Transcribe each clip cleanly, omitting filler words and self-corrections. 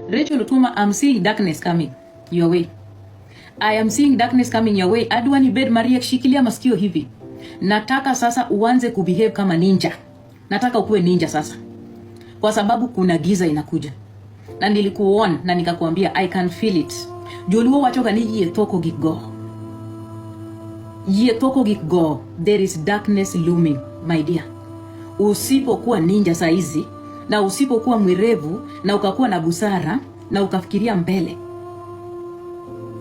Rachel Otuoma, I'm seeing darkness coming your way. I am seeing darkness coming your way. Adwa ni bed Maria, shikilia masikio hivi. Nataka sasa uanze kubehave kama ninja. Nataka ukuwe ninja sasa, kwa sababu kuna giza inakuja, na nilikuona na nikakwambia I can feel it. Joluo wachoga ni yie toko gik go. Yie toko gik go. There is darkness looming, my dear. Usipokuwa ninja saa hizi na usipokuwa mwerevu na ukakuwa na busara na ukafikiria mbele.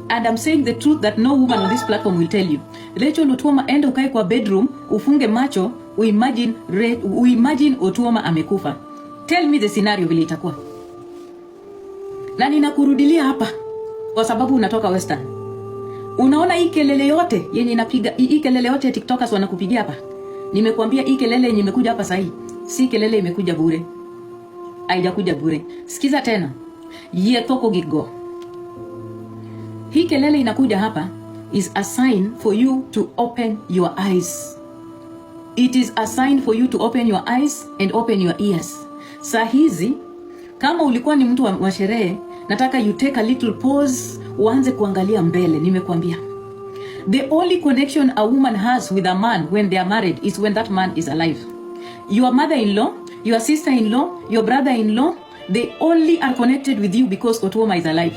And I'm saying the truth that no woman on this platform will tell you. Rachel Otuoma, enda ukae kwa bedroom, ufunge macho, uimagine Otuoma amekufa. Tell me the scenario vile itakuwa. Na ninakurudilia hapa kwa sababu unatoka Western. Unaona hii kelele yote yenye inapiga, hii kelele yote ya TikTokers wanakupigia hapa. Nimekuambia hii kelele yenye imekuja hapa sahii, si kelele imekuja bure. Haijakuja bure. Sikiza tena. Yie toko gigo. Hii kelele inakuja hapa is a sign for you to open your eyes. It is a sign for you to open your eyes and open your ears. Saa hizi kama ulikuwa ni mtu wa sherehe, nataka you take a little pause, uanze kuangalia mbele. Nimekuambia the only connection a woman has with a man when they are married is when that man is alive. Your mother-in-law, your sister-in-law, your brother-in-law, they only are connected with you because Otuoma is alive.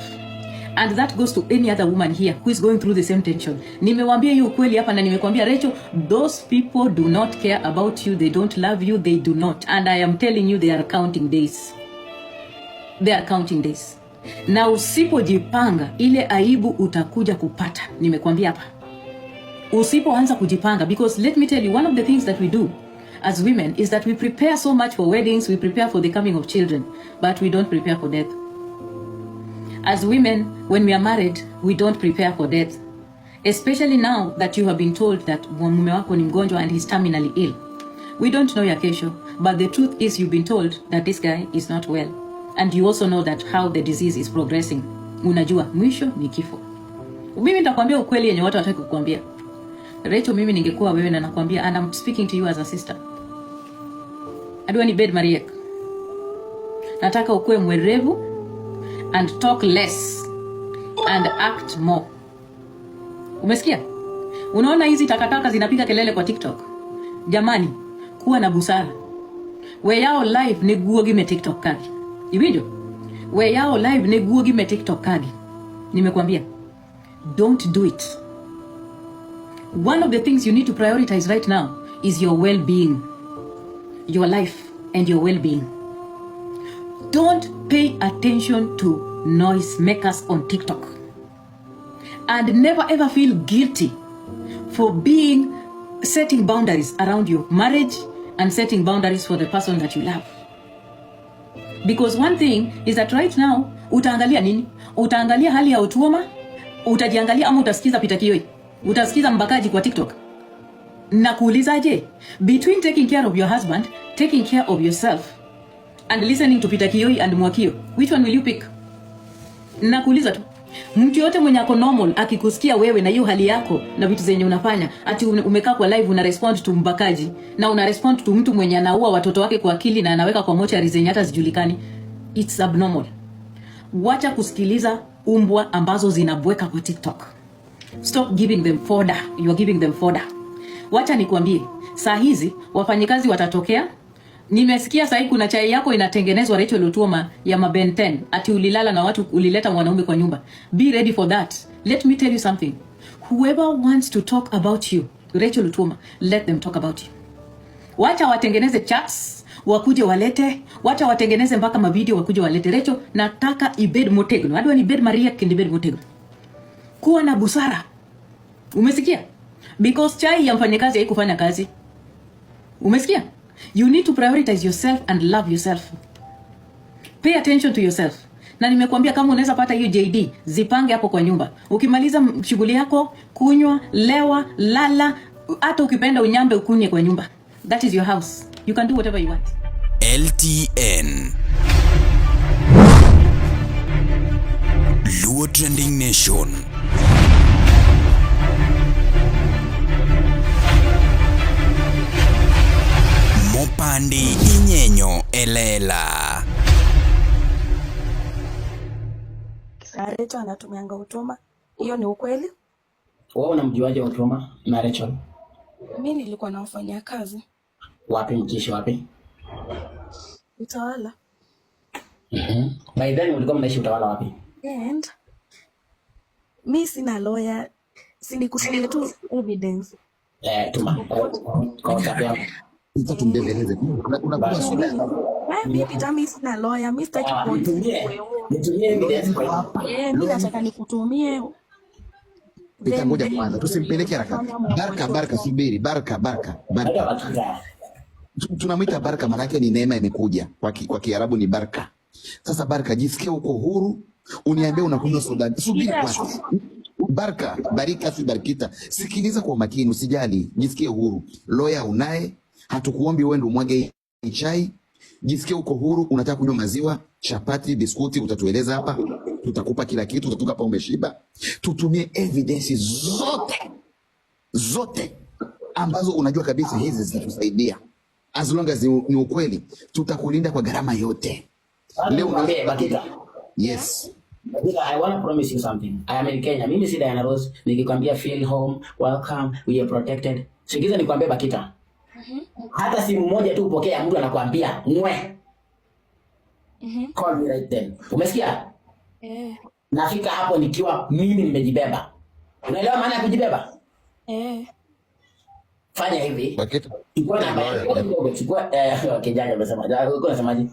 And that goes to any other woman here who is going through the same tension. Nimewambia hiyo ukweli hapa na nimekwambia Rachel, those people do not care about you, they don't love you, they do not. And I am telling you they are counting days. They are counting days. Na usipojipanga ile aibu utakuja kupata. Nimekwambia hapa. Usipoanza kujipanga, because let me tell you, one of the things that we do as women is that we prepare so much for weddings, we prepare for the coming of children, but we don't prepare for death. As women, when we are married, we don't prepare for death. Especially now that you have been told that mume wako ni mgonjwa and he's terminally ill. We don't know ya kesho, but the truth is you've been told that this guy is not well. And you also know that how the disease is progressing. Unajua, mwisho ni kifo. Mimi nitakwambia ukweli yenye watu hawataki kukwambia. Rachel, mimi ningekuwa wewe na nakwambia, and I'm speaking to you as a sister. Adwa ni bed Mariek. Nataka ukuwe mwerevu and talk less and act more. Umesikia? Unaona hizi takataka zinapiga kelele kwa TikTok. Jamani, kuwa na busara. We yao live ne guogi me TikTok kagi. Iwinjo? We yao live ne guogi me TikTok kagi. Nimekuambia. Don't do it. One of the things you need to prioritize right now is your well-being. Your life and your well-being. Don't pay attention to noise makers on TikTok. And never ever feel guilty for being setting boundaries around your marriage and setting boundaries for the person that you love. Because one thing is that right now utaangalia nini? Utaangalia hali ya Otuoma, utajiangalia ama utasikiza Peter Kioi, utasikiza mbakaji kwa TikTok. Na kuulizaje? Between taking care of your husband, taking care of yourself and listening to Peter Kioi and Mwakio, which one will you pick? Na kuuliza tu. Mtu yote mwenye ako normal akikusikia wewe na hiyo hali yako na vitu zenye unafanya, ati umekaa kwa live una respond to mbakaji na una respond to mtu mwenye anaua watoto wake kwa akili na anaweka kwa mochari zenye hata zijulikani, it's abnormal. Wacha kusikiliza umbwa ambazo zinabweka kwa TikTok. Stop giving them fodder. You are giving them fodder. Wacha nikwambie, saa hizi wafanyikazi watatokea. Nimesikia saa hii kuna chai yako inatengenezwa Rachel Otuoma ya maben 10 ati ulilala na watu, ulileta mwanaume kwa nyumba. Be ready for that. Let me tell you something. Whoever wants to talk about you, Rachel Otuoma, let them talk about you. Wacha watengeneze chats, wakuje walete, wacha watengeneze mpaka mavideo wakuje walete. Rachel, nataka ibed motegno. Adwa ni bed Maria kindi bed motegno. Kuwa na busara. Umesikia? Because chai ya mfanyakazi haikufanya kazi. Umesikia? You need to prioritize yourself and love yourself. Pay attention to yourself. Na nimekuambia kama unaweza pata hiyo JD, zipange hapo kwa nyumba. Ukimaliza shughuli yako, kunywa, lewa, lala, hata ukipenda unyambe ukunywe kwa nyumba. That is your house. You can do whatever you want. LTN Luo Trending Nation. Mopandi inyenyo elela. Na Rachel anatumianga Otuoma. Hiyo ni ukweli? Wewe unamjuaje Otuoma na Rachel? Mi nilikuwa namfanyia kazi. Wapi mkiishi wapi? Utawala. By then ulikuwa mnaishi Utawala wapi? And mi sina lawyer, si nikutumie tu evidence. Eh, tuma kwa WhatsApp yangu. Sasa tumbembeleze. Unakunywa soda. Mi Peter, mi sina lawyer, mi sitaki Sawa, kuongea. nitumie. Nitumie evidence kwa hiyo. Eh, mi nataka nikutumie. Peter, Then ngoja kwanza, tusimpeleke haraka. fanya mambo Barka, yetu. Barka, subiri. Barka, Barka, Naitwa Barka. Bakita. Tunamwita Barka maanake ni neema imekuja. Kwa Kiarabu ni Barka. Sasa Barka, jisikie uko huru, uniambie unakunywa soda. Subiri kwanza. Barka, Barika si Barkita. Sikiliza kwa makini, usijali, jisikie huru. Lawyer unaye, hatukuombi wewe ndio umwage hii chai. Jisikie uko huru, unataka kunywa maziwa, chapati, biskuti, utatueleza hapa. Tutakupa kila kitu, utatoka hapa umeshiba. Tutumie evidence zote zote ambazo unajua kabisa hizi zitatusaidia. As long as ni ukweli, tutakulinda kwa gharama yote. Sasa Leo nikwambie Bakita. Yes. Bakita, I want to promise you something. I am in Kenya. Mimi si Diana Rose. Nikikwambia feel home, welcome, we are protected. Sikiza nikwambie Bakita. Hata simu moja tu upokea mtu anakuambia ngwe. Call me right then. Umesikia? Eh, Nafika hapo nikiwa mimi nimejibeba. Unaelewa maana ya kujibeba? eh. Fanya hivi. Bakita, Chukua namba lawyer. yako kidogo, chukua kijana amesema. Ulikuwa unasemaje?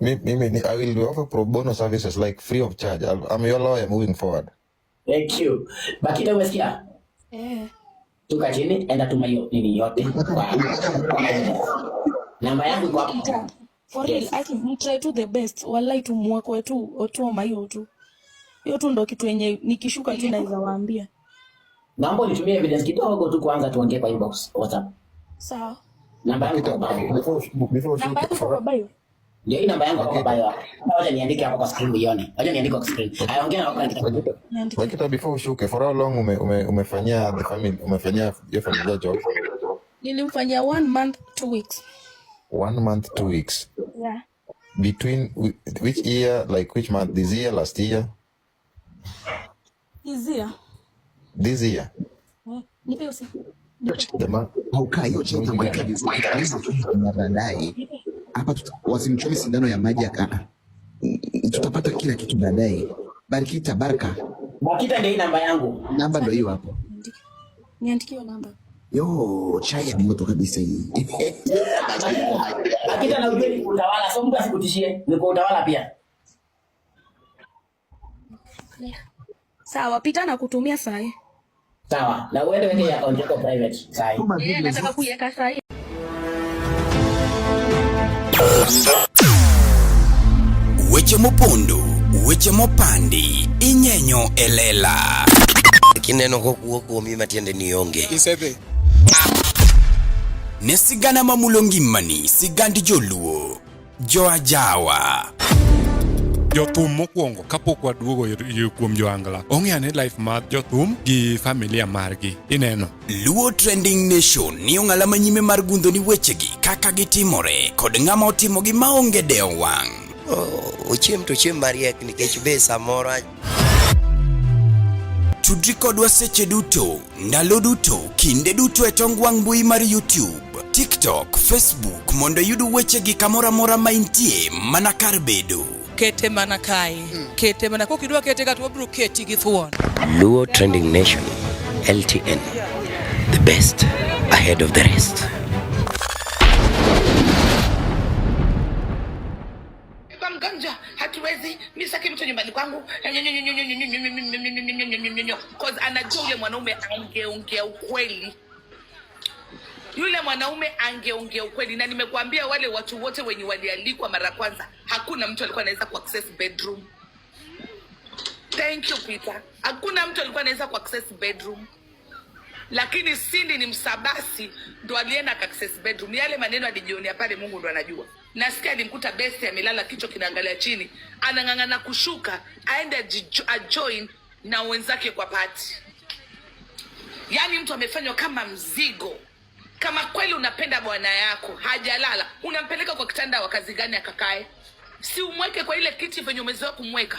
I will offer pro bono services like free of charge. I'm your lawyer moving forward. Thank you. Bakita, umesikia? Eh. Tuka chini, enda tuma hiyo nini yote kwa namba yangu iko hapo. Peter, for real, Yes. I can try to the best. Wallahi tumwakwe tu Otuoma hiyo tu. Hiyo tu ndo kitu yenye nikishuka tu naweza waambia. Naomba unitumie evidence kidogo tu kwanza tuongee kwa inbox WhatsApp. Sawa. Namba yangu iko Bakita, kwa bio. before Namba ushuke, yako iko kwa bio? Ndio hii namba yangu hapo kwa Bakita, bio hapo. Wacha niandike hapo kwa screen uione. Wacha niandike kwa screen. Haya, ongea na wako nikitaka. Bakita, Niandikie. Bakita, before ushuke, for how long umefanyia the family, umefanyia your familia job? Nilimfanyia 1 month 2 weeks. 1 month, 2 weeks. Yeah. Between which year, like which month? This year, last year? Izia. This year. Eh, nipe usi. Nipe. The month. Haukaa hiyo chai Mwezi itamwagika gani? vizuri. Tutamaliza tu na baadaye. Hapa wasimchome sindano ya maji aka. Tutapata kila kitu baadaye. Barikita, Barka. Bakita, ndio hii namba yangu. Namba ndio hiyo hapo. Niandike. Niandikie hiyo namba. Yo, chai ya moto kabisa hii. Bakita, na ujue ni Utawala, so mtu asikutishie. Ni kwa Utawala pia. Sawa, Peter nakutumia sahi. Sawa. Na uende weke account yako private. Sahi. Tuma Eh, video nataka zote. kuiweka sahi. Weche mopondo, weche mopandi, inyenyo elela. Kineno kokuo kuomi matiende ni onge. Isedhi. Ne sigana mamulo ngimani, sigand joluo, joajawa. Jothum mokwongo kapok waduogo kuom joangla ong'e ane life mar jothum gi familia margi ineno. Luo Trending Nation ni ong'ala manyime mar gundho ni wechegi kaka gitimore kod ng'ama otimogi maonge dewo wang'. Ochiem to ochiem mariek nikech be samoro Tudri kodwa seche duto, ndalo duto, kinde duto e tong wang' mbui mar YouTube, TikTok, Facebook mondo iyud wechegi kamoro amora ma intie mana kar bedo. Kete mana kae, kete mana kokidwa kete ka to wabiro keti gi thuon. Luo Trending Nation, LTN, the best ahead of the rest. Kwa mgonjwa hatuwezi, mi sitaki mtu nyumbani kwangu, cause anajua yule mwanaume angeongea ukweli, yule mwanaume angeongea ukweli. Na nimekuambia wale watu wote wenye walialikwa mara kwanza, hakuna mtu alikuwa anaweza kuaccess bedroom. Thank you Peter, hakuna mtu alikuwa anaweza kuaccess bedroom, lakini Cindy ni msabasi ndo alienda aka access bedroom. Yale maneno alijionea pale, Mungu ndo anajua. Nasikia alimkuta besti amelala, kichwa kinaangalia chini, anang'ang'ana kushuka aende ajoin na wenzake kwa party. Yaani mtu amefanywa kama mzigo. Kama kweli unapenda bwana yako, hajalala, unampeleka kwa kitanda wa kazi gani akakae? Si umweke kwa ile kiti venye umezoea kumweka.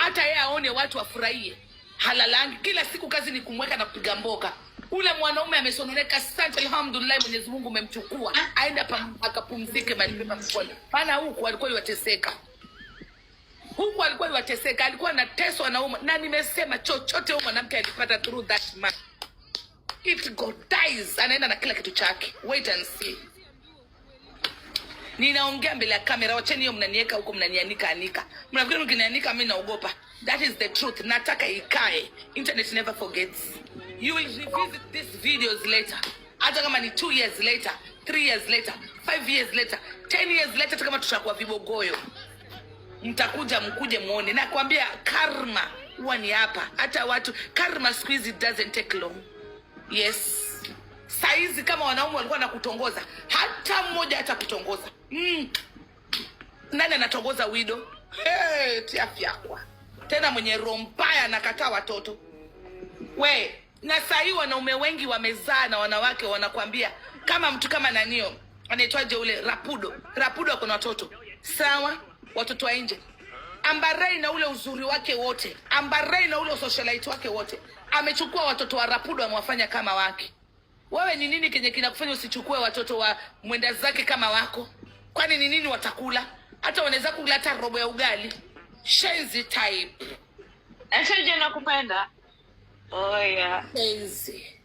Hata yeye aone watu wafurahie. Halalangi kila siku, kazi ni kumweka na kupiga mboka. Ule mwanaume amesononeka. Asante, alhamdulillah, Mwenyezi Mungu umemchukua aende akapumzike mahali pema peponi. Maana huku alikuwa yuwateseka, huku alikuwa yuwateseka, alikuwa anateswa na uma, na nimesema chochote huyu mwanamke alipata through that man, it go dies, anaenda na kila kitu chake. Wait and see. Ninaongea mbele ya kamera, wacheni hiyo, mnaniweka huko, mnanianika anika. Mnafikiri mkinianika mimi naogopa? That is the truth. Nataka ikae. Internet never forgets. You will revisit these videos later. Hata kama ni 2 years later, 3 years later, 5 years later, 10 years later, hata kama tutakuwa vibogoyo, mtakuja mkuje muone. Nakwambia karma huwa ni hapa. Hata watu karma siku hizi doesn't take long. Yes. Saizi kama wanaume walikuwa na kutongoza, hata mmoja hata kutongoza. Nani anatongoza widow? Hey, tiafyakwa tena mwenye roho mbaya anakataa watoto we. Na sahii wanaume wengi wamezaa na wanawake wanakwambia, kama mtu kama nanio anaitwaje ule Rapudo. Rapudo ako na watoto sawa, watoto wa nje. Amber Ray na ule uzuri wake wote, Amber Ray na ule socialite wake wote, amechukua watoto wa Rapudo amewafanya kama wake. Wewe ni nini kenye kinakufanya usichukue watoto wa mwenda zake kama wako? Kwani ni nini watakula? Hata wanaweza kula hata robo ya ugali. Shenzi type. Acha nakupenda. Oh yeah. Shenzi.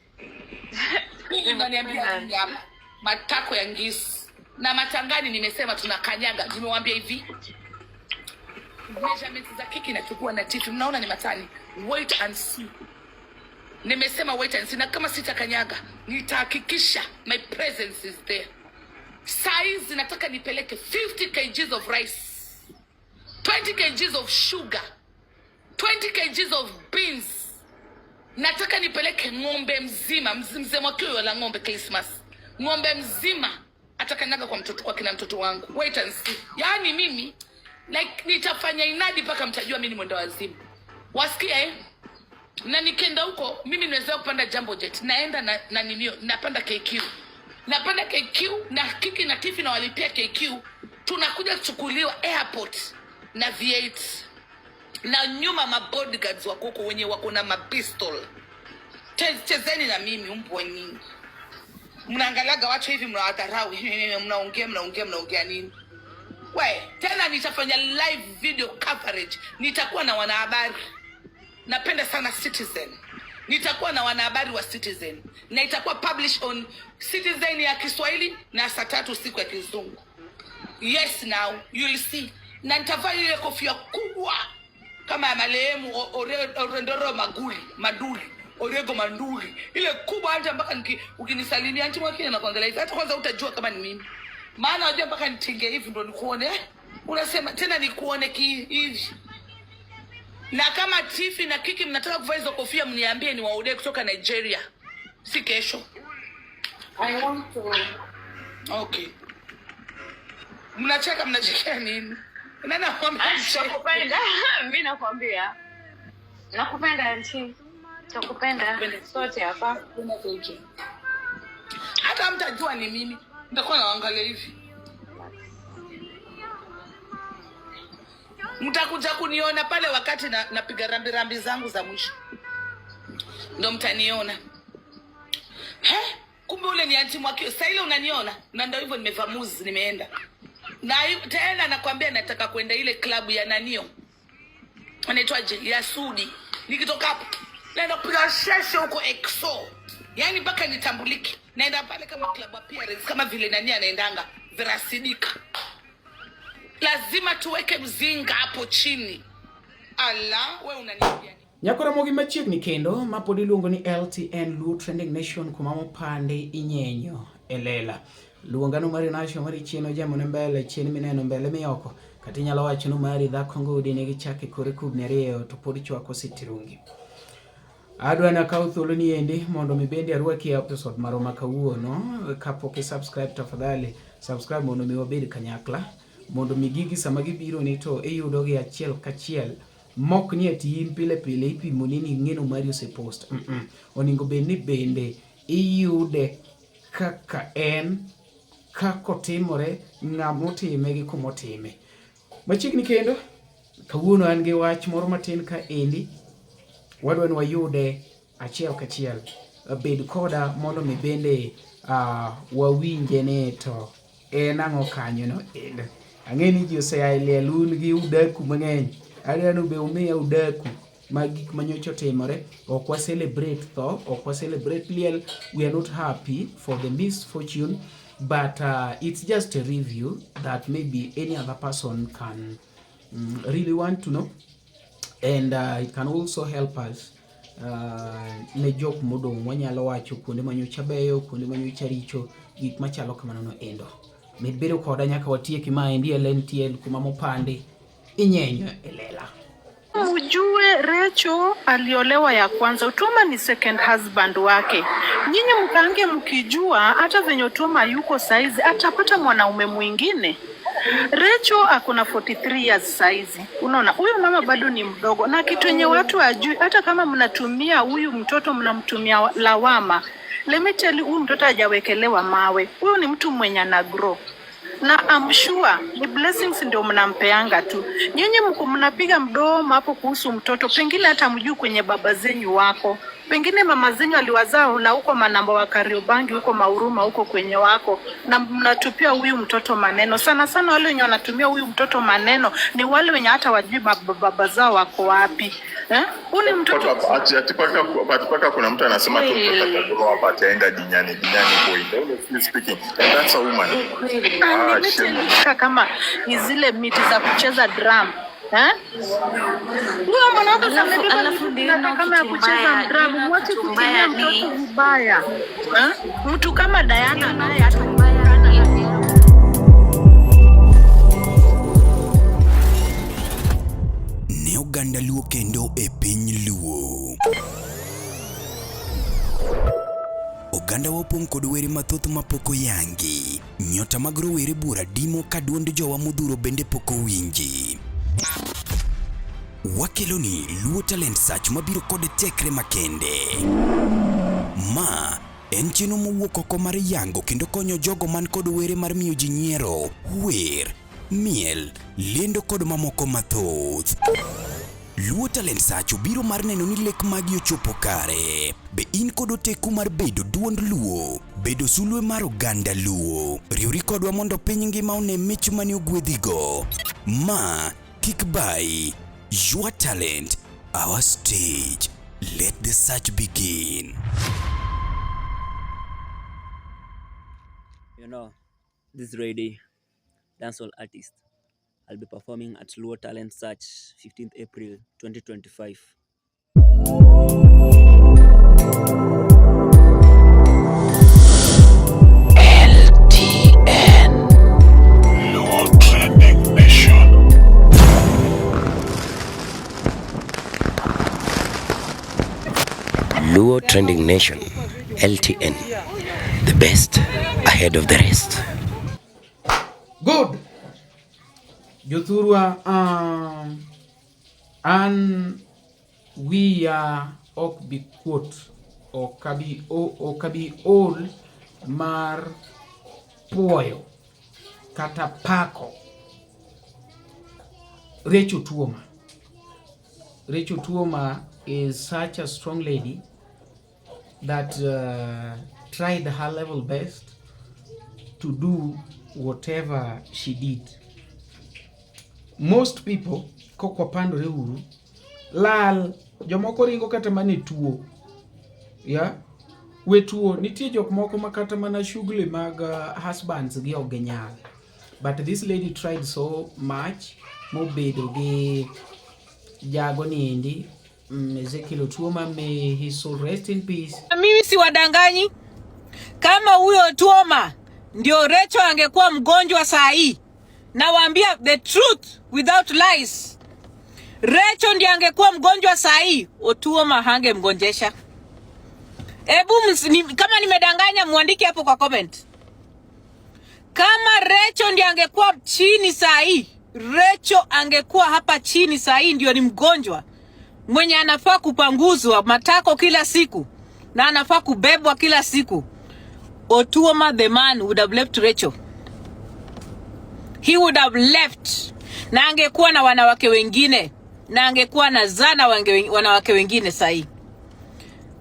Mimi unaniambia nini hapa? Matako ya ngisi. Na matangani nimesema tunakanyaga. Nimewambia hivi. Measurements za keki nachukua na Tifi. Mnaona ni matani. Wait and see. Nimesema wait and see, na kama sitakanyaga nitahakikisha my presence is there. Saizi nataka nipeleke 50 kgs of rice, 20 kgs of sugar, 20 kgs of beans. Nataka nipeleke ng'ombe mzima, mzee Mwakio la ng'ombe Christmas, ng'ombe mzima atakanyaga kwa mtoto, kwa kina mtoto wangu. Wait and see. Yaani mimi like nitafanya inadi mpaka mtajua mimi ni mwenda wazimu. Wasikia, eh? Na nikienda huko mimi niweza kupanda Jambo Jet, naenda na ninio, napanda KQ, napanda KQ na Kiki na Tifi na walipia KQ, tunakuja kuchukuliwa airport na V8 na nyuma mabodyguards wako huko wenye wako na mapistol. Chezeni na mimi umbwa nyingi, mnaangaliaga watu hivi, mnawadharau, mnaongea mnaongea mnaongea nini? We tena nitafanya live video coverage, nitakuwa na wanahabari. Napenda sana Citizen. Nitakuwa na wanahabari wa Citizen na itakuwa publish on Citizen ya Kiswahili na saa 3 usiku ya Kizungu. Yes, now you'll see. Na nitavaa ile kofia kubwa kama ya marehemu Orendoro Maguli Maduli, Orego Manduli, ile kubwa, hata mpaka ukinisalimia auntie Mwakine na kuangalia hivi, hata kwanza utajua kama ni mimi, maana unajua mpaka nitinge hivi ndo nikuone, eh? Unasema tena nikuone ki hivi. Na kama Tifi na Kiki mnataka kuvaa hizo kofia, mniambie ni waudee kutoka Nigeria, si kesho. I want to. Okay, mnacheka, mnachekea nini? Nani anawaambia mcheke? Nakupenda. Mimi nakwambia. Nakupenda, auntie. Nakupenda. Sote hapa. Hata mtajua ni mimi, nitakuwa naangalia hivi. Mtakuja kuniona pale wakati na, napiga rambi rambi zangu za mwisho, ndo mtaniona. He, kumbe ule ni auntie Mwakio. Sasa ile unaniona na ndo hivyo nimevaa muzi, nimeenda na tena nakwambia nataka kwenda ile klabu ya nanio anaitwaje ya Sudi. Nikitoka hapo naenda kupiga sheshe huko EXO, yaani mpaka nitambulike. Naenda pale kama club appearance, kama vile nani anaendanga Verasidika. Lazima tuweke mzinga hapo chini. Ala, we unaniambia nini? Nyakora machiegni kendo ma pod iluongo ni LTN Luo Trending Nation kuma mopandi inyenyo e lela. Luongano mari nasho mari chien ojemo ne mbele chien mineno mbele mioko kata inyalo wacho ni mari dhako ngudi nigi chak e kore kubni ariyo to pod chwako sitirungi. Adwa ni akaw thuolo ni endi mondo mi bende arwaki e episode marwa ma kawuono. Kapok i subscribe, tafadhali subscribe mondo mi wabed kanyakla, mondo mi gigi sama gibiro ni to iyudo gi achiel kachiel mok ni ati in pile pile ipimo ni ng'eno mari osepost. Onego bed ni bende iyude kaka en, kaka otimore, ng'ama otime gi kumotime machiegni kendo. Kawuono an gi wach moro matin ka endi, wadwa ni wayude achiel kachiel. Bed koda mondo mi bende wawinje ni to en ang'o kanyo no endo. Ang'e ni ji osea e liel un gi udaku mang'eny. Adwa ni be umiya udaku mag gik manyocha otimore. Ok wa celebrate tho, ok wa celebrate liel. We are not happy for the misfortune, but it's just a review that maybe any other person can really want to know, and it can also help us ne jok modong' wanyalo wacho kuonde manyocha beyo, kuonde manyocha richo, gik machalo kamano no endo. Med bedo koda nyaka watieki maendi e LNTN kuma mopandi inyenyo e lela. Mjue Recho aliolewa ya kwanza, Otuoma ni second husband wake. Nyinyi mkaange mkijua hata venye Otuoma yuko saizi atapata mwanaume mwingine. Recho ako na 43 years saizi. Unaona, huyu mama bado ni mdogo, na kitu yenye watu hajui, hata kama mnatumia huyu mtoto mnamtumia lawama. Let me tell you, huyu mtoto hajawekelewa mawe. Huyu ni mtu mwenye ana grow na I'm sure ni blessings ndio mnampeanga tu. Nyinyi mko mnapiga mdomo hapo kuhusu mtoto, pengine hata mjui kwenye baba zenyu wako, pengine mama zenyu aliwazaa na huko manamba wa Kariobangi huko Mauruma huko kwenye wako, na mnatupia huyu mtoto maneno. Sana sana wale wenye wanatumia huyu mtoto maneno ni wale wenye hata wajui baba zao wako wapi, eh? Huyu ni mtoto Ati paka kuna mtu anasema tu mtoto atagrow up ataenda dinyani dinyani boy. Honestly speaking, and that's a woman. Ah, shame. Kama ni zile miti za kucheza drum. Eh? Huyo mwanamke amebeba Alafu miti kama ya kitu kucheza mbaya, drum, do you know mwache kitu kutumia mbaya mtoto ni vibaya. Eh? Mtu kama Diana naye hata Ne oganda Luo kendo e piny Luo. Oganda wa opong' kod were mathoth mapok oyangi. Nyota mag rowere buora dimo ka duond jowa modhuro bende pok owinji. Wakeloni Luo Talent Search mabiro kod tekre makende. Ma en chenro mowuok oko mar yango kendo konyo jogo man kod were mar miyo ji nyiero, wer, miel, lendo kod mamoko mathoth. Luo Talent Search obiro mar neno ni lek magi ochopo kare. Be in kod oteku mar bedo duond Luo, bedo sulwe mar oganda Luo? Riwri kodwa mondo piny ngima one mich mane ogwedhigo. Ma kik bayi. Your talent, our stage. Let the search begin. You know, this lady, dancehall artist, I'll be performing at Luo Talent Search 15th April 2025. LTN. Luo Trending Nation. Luo Trending Nation, LTN. The best ahead of the rest. Good. Jothurwa, an wiya ok bi kuot, ok abi ol mar puoyo kata pako Rachel Tuoma. Rachel Tuoma is such a strong lady that tried her level best to do whatever she did. Most people kok wapandore uru lal, jomoko ringo kata mana e tuo. Yeah? We tuo, nitie jok moko ma kata mana shughuli mag husbands gi ok ginyal. But this lady tried so much mobedo gi jago niendi Ezekiel Otuoma, may his soul rest in peace. Mimi siwadanganyi, kama huyo Otuoma ndio Recho angekuwa mgonjwa saa hii, nawaambia the truth without lies, Recho ndiye angekuwa mgonjwa saa hii, Otuoma hangemgonjesha. Ebu kama nimedanganya muandike hapo kwa comment. Kama Recho ndiye angekuwa chini saa hii, Recho angekuwa hapa chini saa hii, ndio ni mgonjwa mwenye anafaa kupanguzwa matako kila siku na anafaa kubebwa kila siku. Otuoma the man would have left Rachel. He would have left. Na angekuwa na wanawake wengine, na angekuwa na zana wanawake wengine sahii.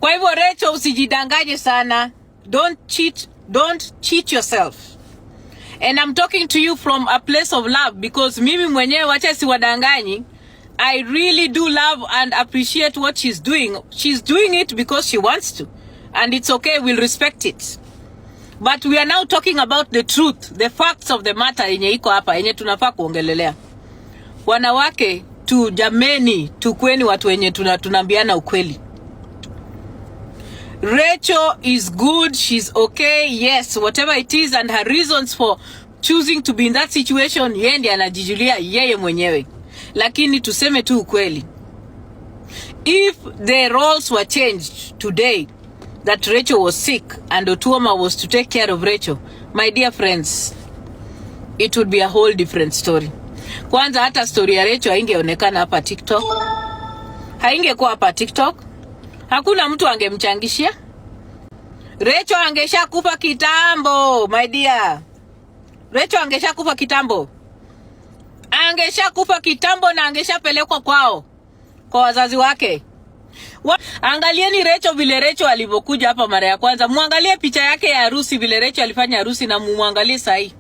Kwa hivyo Rachel, usijidanganye sana. Don't cheat, don't cheat yourself. And I'm talking to you from a place of love because mimi mwenyewe, wacha siwadanganyi, I really do love and appreciate what she's doing. She's doing it because she wants to. And it's okay, we'll respect it. But we are now talking about the truth, the facts of the matter yenye iko hapa, yenye tunafaa kuongelelea. Wanawake tu jameni, tukweni watu wenye tunaambiana ukweli. Rachel is good, she's okay, yes, whatever it is and her reasons for choosing to be in that situation, yeye ndiye anajijulia yeye mwenyewe. Lakini tuseme tu ukweli. If the roles were changed today, that Rachel was sick and Otuoma was to take care of Rachel, my dear friends, it would be a whole different story. Kwanza hata story ya Rachel haingeonekana hapa TikTok. Haingekuwa hapa TikTok. Hakuna mtu angemchangishia. Rachel angeshakufa kitambo, my dear. Rachel angeshakufa kitambo. Angeshakufa kitambo na angeshapelekwa kwao kwa wazazi wake. Angalieni Rachel vile Rachel alivyokuja hapa mara ya kwanza. Muangalie picha yake ya harusi vile Rachel alifanya harusi na mumwangalie sahi.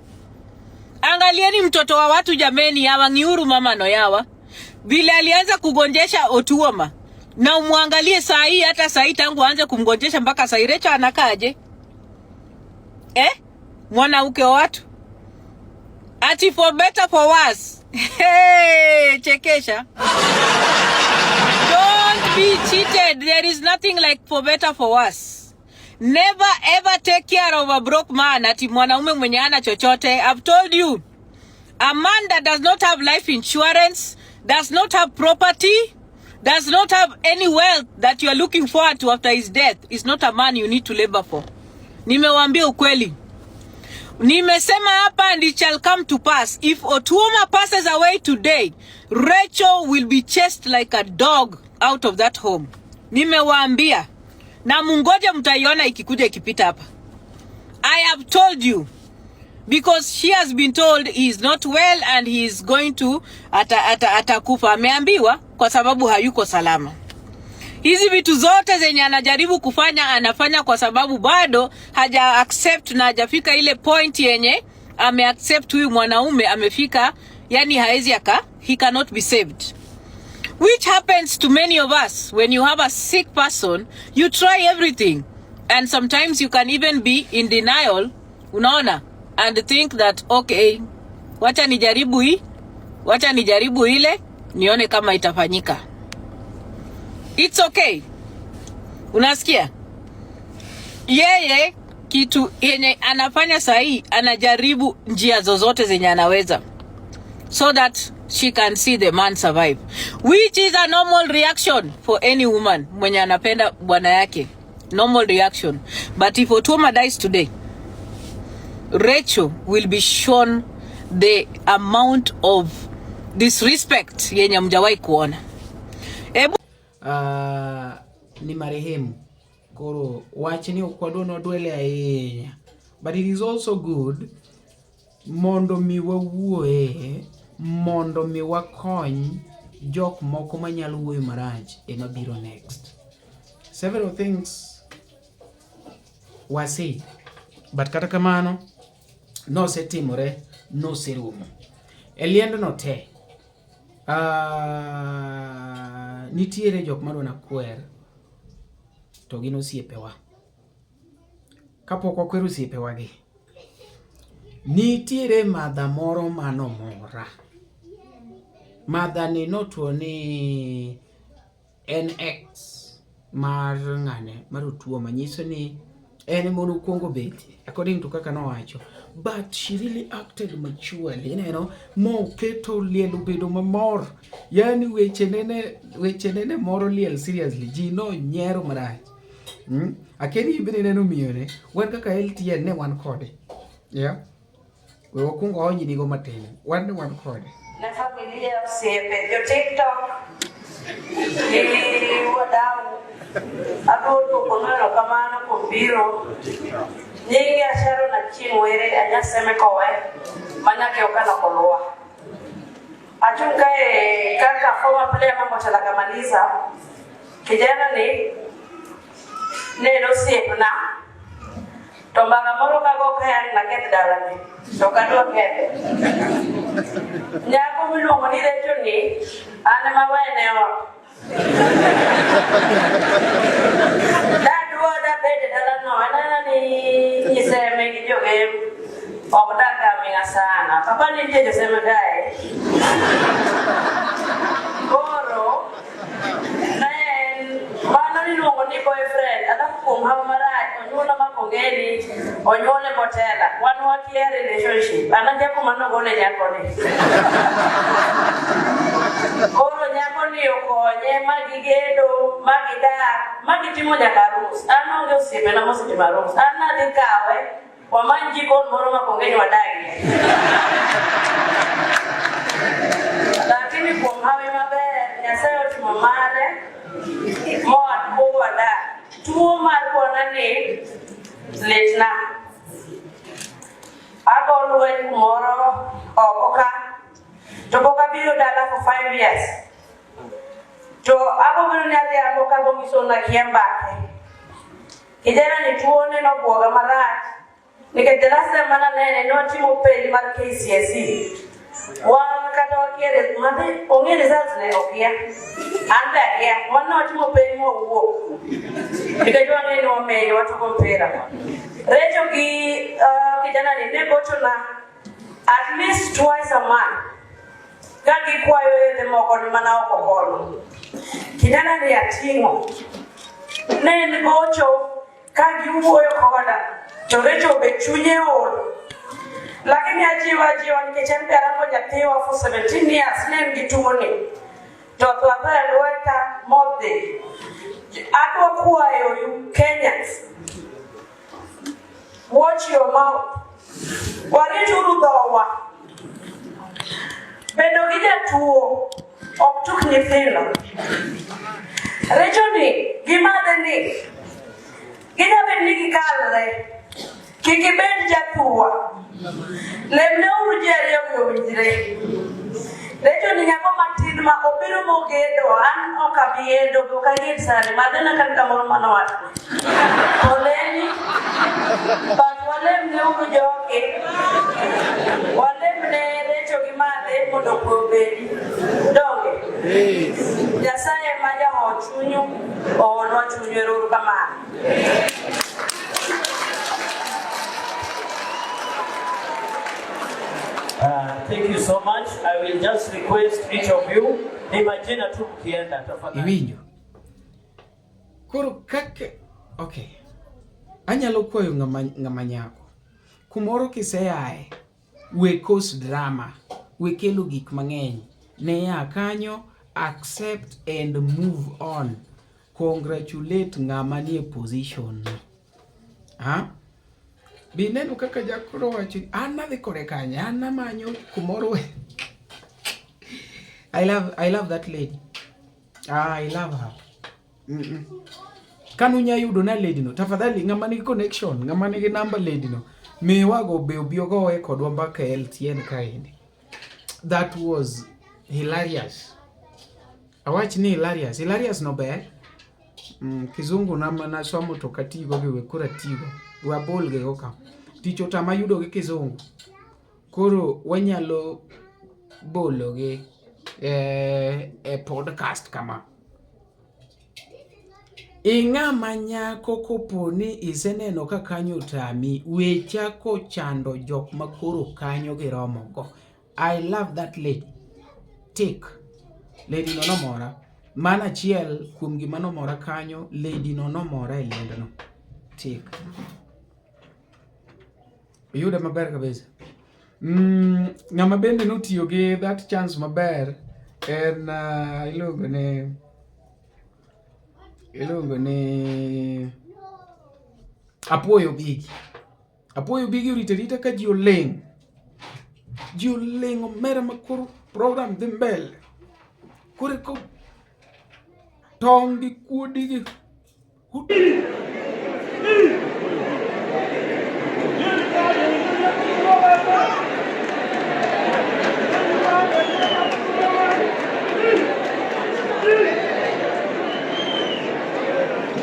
Angalieni mtoto wa watu jameni, yawa ngiuru mama no yawa. Vile alianza kugonjesha Otuoma. Na umwangalie saa hii, hata saa hii tangu aanze kumgonjesha mpaka saa hii Rachel anakaaje? Eh? Mwanamke wa watu. Ati for better for worse. Hey, chekesha. Don't be cheated. There is nothing like for better for worse. Never ever take care of a broke man. Ati mwanaume mwenye hana chochote. I've told you. A man that does not have life insurance, does not have property, does not have any wealth that you are looking forward to after his death is not a man you need to labor for. Nimewaambia ukweli. Nimesema hapa and it shall come to pass. If Otuoma passes away today, Rachel will be chased like a dog out of that home. Nimewaambia. Na mungoje mtaiona ikikuja ikipita hapa. I have told you. Because she has been told he is not well and he is going to atakufa. Ameambiwa kwa sababu hayuko salama. Hizi vitu zote zenye anajaribu kufanya anafanya kwa sababu bado haja accept na hajafika ile point yenye ame accept huyu mwanaume amefika, yani haezi aka, he cannot be saved. Which happens to many of us. When you have a sick person, you try everything. And sometimes you can even be in denial, unaona, and think that okay, wacha nijaribu hii, wacha nijaribu ile, nione kama itafanyika. It's okay. Unasikia? Yeye kitu yenye anafanya sahi, anajaribu njia zozote zenye anaweza so that she can see the man survive, which is a normal reaction for any woman mwenye anapenda bwana yake. Normal reaction. But if Otuoma dies today, Rachel will be shown the amount of disrespect yenye mjawahi kuona. Ebu Ni marehemu koro wachni ok wadwa nwadwele ahinya, but it is also good mondo mi wawuoye, mondo mi wakony jok moko manyalo wuoyo marach ema biro next. Several things were said, but kata kamano nosetimore, noserumo e liendno te. Nitiere jok madwa nakwer to gin osiepewa. Kapok wakwero osiepewagi, nitiere madha moro manomora. Madha ni notuo ni en ex mar ng'ane mar Otuoma, nyiso ni en ema nokwongo betie according to kaka nowacho, but she really acted maturely, ineno moketo liel obedo mamor, yani weche nene moro liel seriously, ji nonyiero marach. Akeni in bende ineno miyone, wan kaka LTN ne wan kode, yeah? We wakwongo waonynigo matin, wan ne wan kode. Ne familia, osiepe, jo TikTok gi wadau, adwa duoko erokamano kuom biro. Nyinga Sharon Achieng' Were, anyaseme kowe, manyake okano kolwa. Achung' kae kaka former player ma Motela kamaliza. Kijana ni ne en osiepna. To mbaka moro kago kae ang' naketh dalani. To ok adwa kethe. Nyako miluongo ni Recho ni an ema awene ot. Dadwa dabed e dalano en anena ni nyiseme gi jogem ok dak aming'a sana. Papa ni nitie joseme kae. Koro ne en mano niluongo ni boyfriend alafu kuom hawa marach onyuola Makongeni onyuole Botela. Wan wakia relationship. An akia kuma nogole nyakoni. Koro nyakoni okonye ma gigedo ma gidak ma gitimo nyaka arus. An onge osiepena mosetimo arus. An nadhi kawe wamany jikon moro Makongeni wadagie. Lakini kuom hawi maber Nyasaye otimo mare mowaduogo wadak. Tuo mar bwana ni litna. Ago lweny kumoro oko ka to pok abiro dala for 5 years. To ago bedo ni adhiambo kago nyiso nakia mbake. Kijana ni tuone nobwoga marach nikech the last time mana nene notimo penj mar KCSE. Wan kata wakia madhi ong'e results ne okia. An be akia. Wan notimo penj mowuok. Nikech wang'e ni wamenyo watugo mpira. Recho gi kijana ni ne gochona at least twice a month ka gikwayo yedhe moko ni mana oko kono. Kijana ni ating'o. Ne en gocho ka giwuoyo koda to Recho be chunye ol. Lakini ajiwa ajiwa nikech an be arango nyathiwa for 17 years ne en gi tuoni. To otho athoya e lweta modhi. Adwa kwayo you Kenyans, watch your mouth. Warituru dhowa. Bedo gi jatuo ok tuk nyithindo. Recho ni gimadhe ni ginya bet ni gikalre. Kik ibed jathua. Lemneuru ji ariyo gi owinjre. Recho ni nyako matin ma obiro mogedo, an ok abi gedo, ok aged sani, madhena kan kamoro mana wachne. Poleni, but walemneuru jogi. Walemne Recho gi madhe mondo kwe obedi. Donge? Nyasaye ma jaho chunyu oholwa chunyu ero uru kamano. Thank you so much. I will just request each of you, ni majina tu mkienda tafadhali. Iwinjo? Koro kaka okay. Anyalo kwayo ng'ama nyako. Kumoro kiseaye, we cause drama, we kelo gik mang'eny. Ne ya kanyo, accept and move on. Congratulate ng'ama nie position no. Ha? Bi neno kaka jakoro wacho, an nadhi kode kanye, an namanyo kumoro. I love that lady. Ah, I love her. Kanunya yudo na lady no, tafadhali ng'ama nigi connection, ng'ama nigi number lady no, miwago be obi ogowe kodwa mbaka e LTN kaendi. That was hilarious. Awach ni hilarious. Hilarious no ber. Kizungu na nasomo to katigo gi we koro atigo. We abol gi go ka. Tich otama yudo gi kizungu. Koro wanyalo bolo gi e podcast kama. Ing'ama nyako kopo ni iseneno ka kanyo otami, we chako chando jok ma koro kanyo giromo go. I love that lady. Tik. Lady no nomora. Mano achiel kuom gima nomora kanyo, lady no nomora e liendno. Tik. Iyude maber kabisa. Ng'ama bende notiyo gi that chance maber en iluongo ni Apuoyo Bigi. Apuoyo Bigi orito arita ka ji oling'. Ji oling' omera ma koro program dhi mbele. Koro eko tong' gi kuodi gi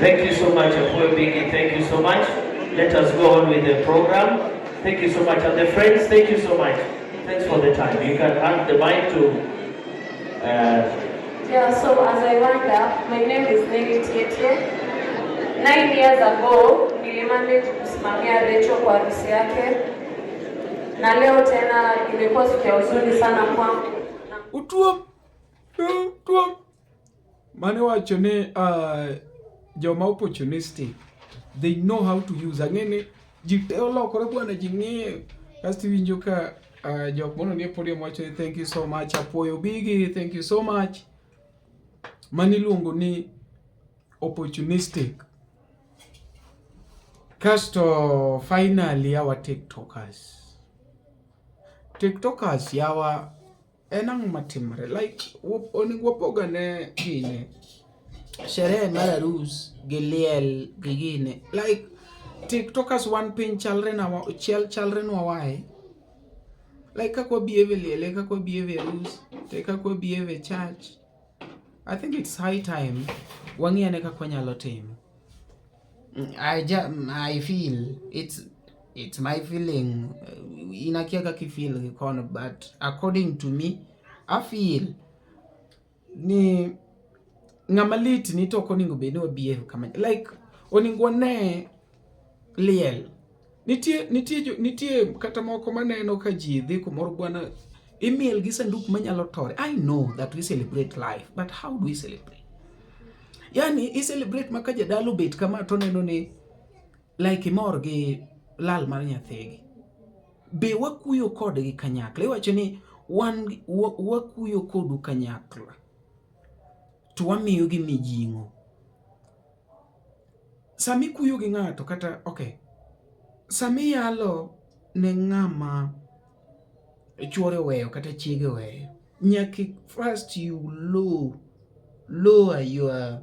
Thank you so much, Apoyo Biggie. Thank you so much. Let us go on with the program. Thank you so much. And the friends, thank you so much. Thanks for the time. You can hand the mic to. Yeah, so as I wind up, my name is Nelly Tietie. 9 years ago, nilimanage kusimamia Rachel kwa harusi yake, na leo tena imekuwa siku ya huzuni sana kwangu. Utuom tuom mane wacho ni joma opportunistic, they know how to use. Ang'e ni ji te olokore bwana, ji ng'iyo kasto iwinjo ka jok mono nie podium wacho ni thank you so much Apuoyo Bigi, thank you so much. Mano iluongo ni opportunistic. Kasto finally, our TikTokers. TikTokers yawa, en ang'o matimore? Like, onego wapogane gine sherehe mar arus gi liel gi gine. Like, TikTokers, wan piny chalre na chiel chalre nwa wae. Like, kaka wa behave e liel e kaka wa behave e arus to e kaka wa behave e church. I think it's high time wang'i ane kaka wanyalo timo. I feel it's my feeling. In akia kaka i feel gi kono, but according to me, I feel ni ng'ama lit ni to ok onego bed ni wa behave kama. Like, onego wane liel. Nitie kata moko maneno ka ji dhi kumoro bwana, imiel gi sanduk manyalo tore. I know that we celebrate life, but how do we celebrate? Yani i celebrate ma ka jadalo obet kama to oneno ni like imor gi lal mar nyathigi. Be wakuyo kodgi kanyakla? Iwacho ni wan wakuyo kodu kanyakla to wamiyo gi mijing'o. Sama ikuyo gi ng'ato kata okay, sama iyalo ne ng'ama chuore oweyo kata chiege oweyo, nyaka first you lower your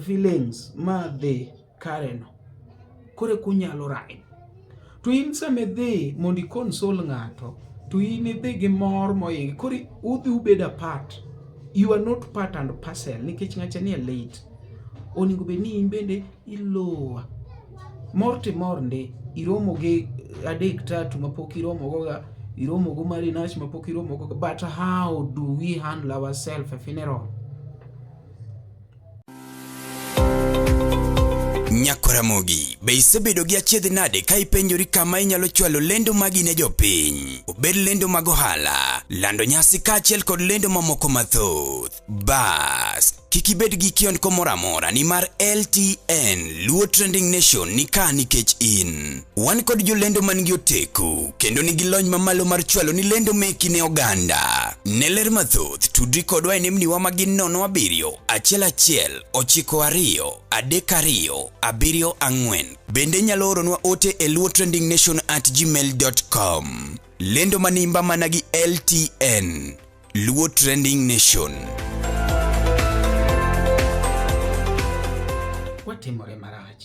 feelings ma dhi kare no. Koro eka unyalo ride. To in sama idhi mondo i console ng'ato, to in idhi gi mor moingi. Koro udhi ubed apart. You are not part and parcel nikech ng'acha nie lit. Onego bed ni in bende i lower. Mor timor ndi, iromo gi adek tatu mapok iromo go ga, iromo go Marinash mapok iromo go ga. But how do we handle ourselves a funeral? Nyakoramogi, be isebedo gi achiedh nade ka ipenjori kama inyalo chwalo lendo magi ne jopiny? Obed lendo mag ohala, lando nyasi kaachiel kod lendo mamoko mathoth. Bas, kik ibed gi kiondko moro amora nimar LTN Luo Trending Nation ni ka nikech in. Wan kod jolendo man gi oteku kendo nigi lony mamalo mar chwalo ni lendo meki ne oganda. Ne ler mathoth, tudri kodwa e nembniwa magin 07 11 92 32 74. Bende inyalo oronwa ote e luotrendingnation@gmail.com. Lendo manimba mana gi LTN Luo Trending Nation. Watimore marach.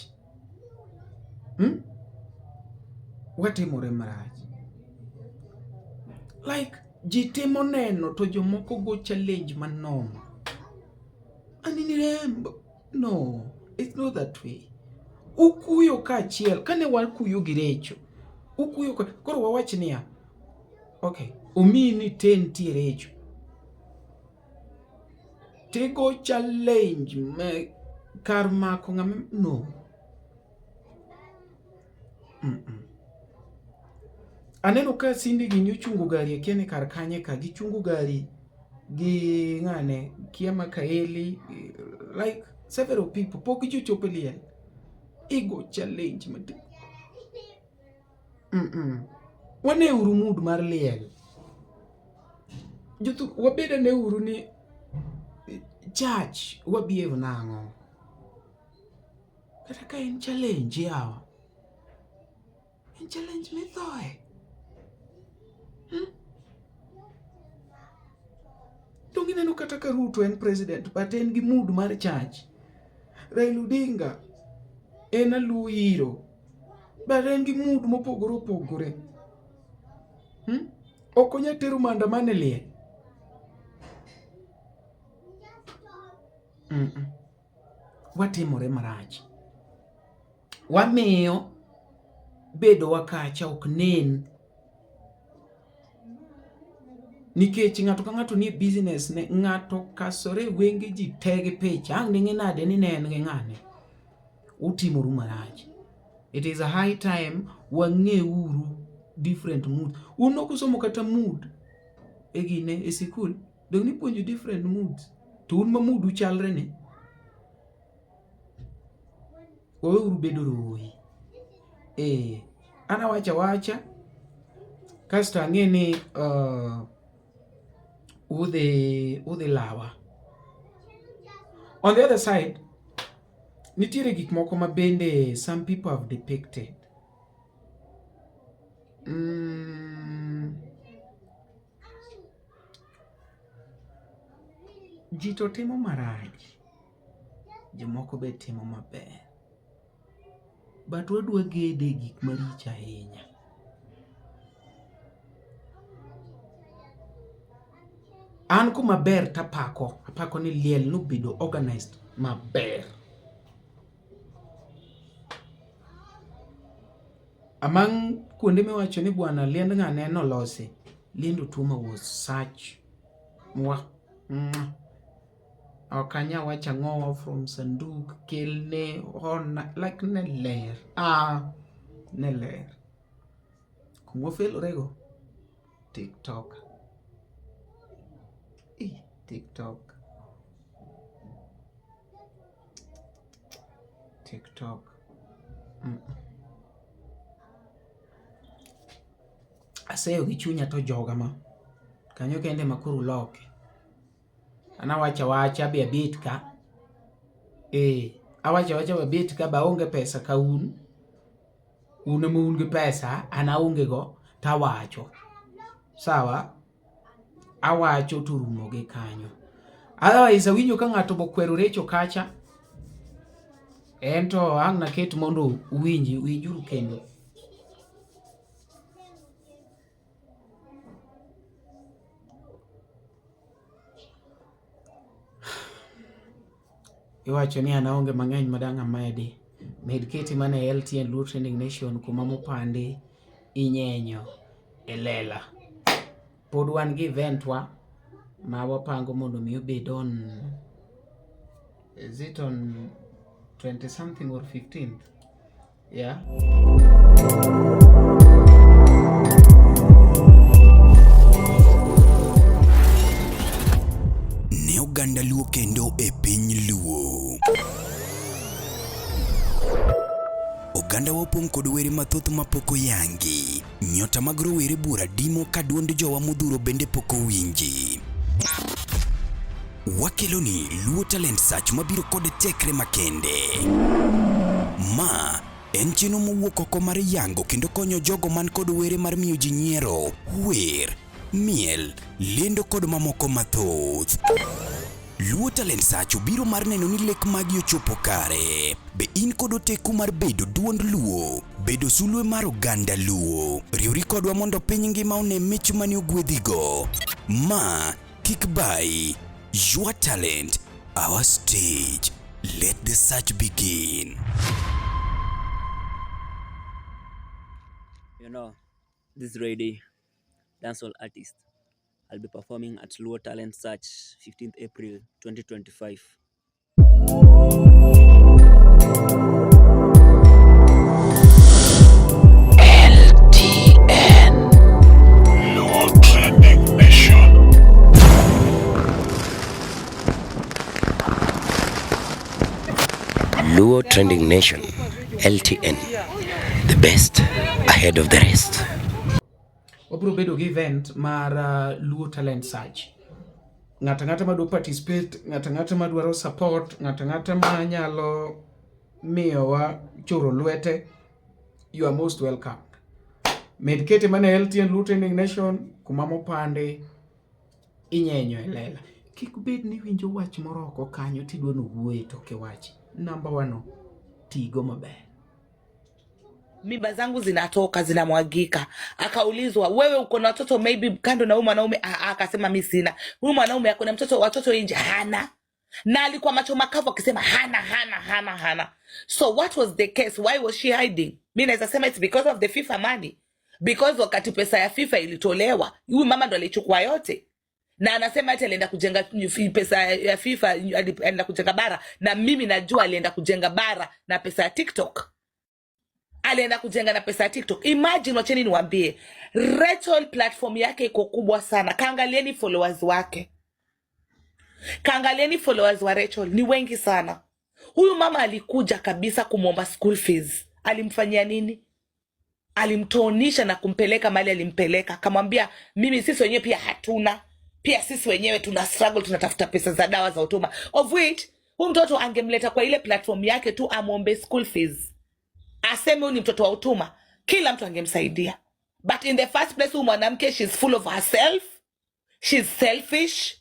Watimore marach. Like, ji timo neno to jomoko go challenge manoma. Ani rembo. No, it's not that way. Ukuyo kaachiel, kane wakuyo gi Recho, ukuyo ka, koro wawach niya, okay, omiyi ni te nitie Recho. Tigo challenge me kar mako ng'ama no. Aneno ka Cindy gini ochungo gari, akia ni kar kanye ka gichungo gari gi ng'ane kia Makaeli, like several people pok ji ochopo e liel. Igo challenge matin. Wane uru mood mar liel. Jothu wabed ane uru ni church wa behave nang'o. Kata ka en challenge yawa. En challenge mithoe. Donge ineno kata ka Ruto en president but en gi mood mar church. Raila Odinga en aluo hero but en gi mood mopogore opogore. Ok onyal tero maandamano e liel. Watimore marach. Wamiyo bedowa kacha ok nen nikech ng'ato ka ng'ato nie business ne ng'ato kasore e wenge ji te gi picha ang' ning'e nade ni ne en gi ng'ane utimoru marach it is a high time wang'euru different mood un ok usomo kata mood e gine e sikul dong nipuonjo different moods to un ma mood uchalre ni Waweuru bedo rowoi. Eh, an awacho awacha kasto ang'e ni udhi lawa. On the other side, nitiere gik moko ma bende some people have depicted. Ji to timo marach. Jomoko be timo maber. But wadwa gede gik maricho ahinya. An kuma ber tapako, apako ni liel nobedo organized maber. Among kuonde miwacho ni bwana liend ng'ane nolosi, liend Otuoma was such mwa, mwa. Ok anya wacho ang'owa from sanduk kelne hona like ne ler. Ah, ne ler. Kuma wafelorego TikTok. Eh, TikTok. TikTok. Aseyo gi chunya to joga ma. Kanyo kende ma koro uloke. An awacho awacha be abet ka. Eh, awacho awacha be abet ka be aonge pesa ka un. Un ema un gi pesa, an aonge go tawacho. Sawa? Awacho to orumo gi kanyo. Otherwise awinjo ka ng'ato bokwero Recho kacha. En to ang' naket mondo uwinji, winjuru kendo. Iwacho ni an aonge mang'eny ma dang' amedi. Med keti mana e LTN Luo Trending Nation kuma mopandi inyenyo e lela. Pod wan gi event wa ma wapango mondo mi obed on is it on 20 something or 15th? Yeah. Ne oganda Luo kendo e piny Luo. Oganda wa opong' kod were mathoth mapok oyangi. Nyota mag rowere buora dimo ka duond jowa modhuro bende pok owinji. Wakeloni Luo Talent Search mabiro kod tekre makende. Ma en chenro mowuok oko mar yango kendo konyo jogo man kod were mar miyo ji nyiero, wer, miel, lendo kod mamoko mathoth. Luo Talent Search obiro mar neno ni lek magi ochopo kare. Be in kod oteku mar bedo duond Luo? Bedo sulwe mar oganda Luo? Riwri kodwa mondo piny ngima one mich mane ogwedhigo. Ma kik bayi. Your talent, our stage. Let the search begin. You know, this lady, dancehall artist, I'll be performing at Luo Talent Search 15th April 2025. LTN Luo Trending Nation. Luo Trending Nation LTN the best ahead of the rest. Wabiro bedo gi event mar Luo Talent Search. Ng'ato ang'ata madwa participate, ng'ato ang'ata madwaro support, ng'ato ang'ata ma nyalo miyowa choro lwete, you are most welcome. Med kete mana e LTN Luo Trending Nation kuma mopande inyenyo e lela. Kik bed ni iwinjo wach moro oko kanyo tidwa ni owuoye to ok iwachi. Namba wano tigo maber. Mimba zangu zinatoka zinamwagika. Akaulizwa, wewe uko na watoto maybe kando na huyu mwanaume? Akasema mi sina. Huyu mwanaume ako na mtoto, watoto nje hana. Na alikuwa macho makavu akisema hana, hana, hana, hana. So what was the case? Why was she hiding? Mi naweza sema it's because of the FIFA money, because wakati pesa ya FIFA ilitolewa, huyu mama ndo alichukua yote, na anasema ati alienda kujenga pesa ya FIFA, alienda kujenga bara. Na mimi najua alienda kujenga bara na pesa ya TikTok, alienda kujenga na pesa ya TikTok. Imagine, wacheni niwaambie, Rachel platform yake iko kubwa sana. Kaangalieni followers wake, kaangalieni followers wa Rachel ni wengi sana. Huyu mama alikuja kabisa kumwomba school fees, alimfanyia nini? Alimtonisha na kumpeleka mali, alimpeleka akamwambia, mimi, sisi wenyewe pia hatuna, pia sisi wenyewe tuna struggle, tunatafuta pesa za dawa za Otuma, of which huyu mtoto angemleta kwa ile platform yake tu amwombe school fees, aseme huyu ni mtoto wa Otuma, kila mtu angemsaidia. But in the first place, huyu mwanamke, she's full of herself, she's selfish,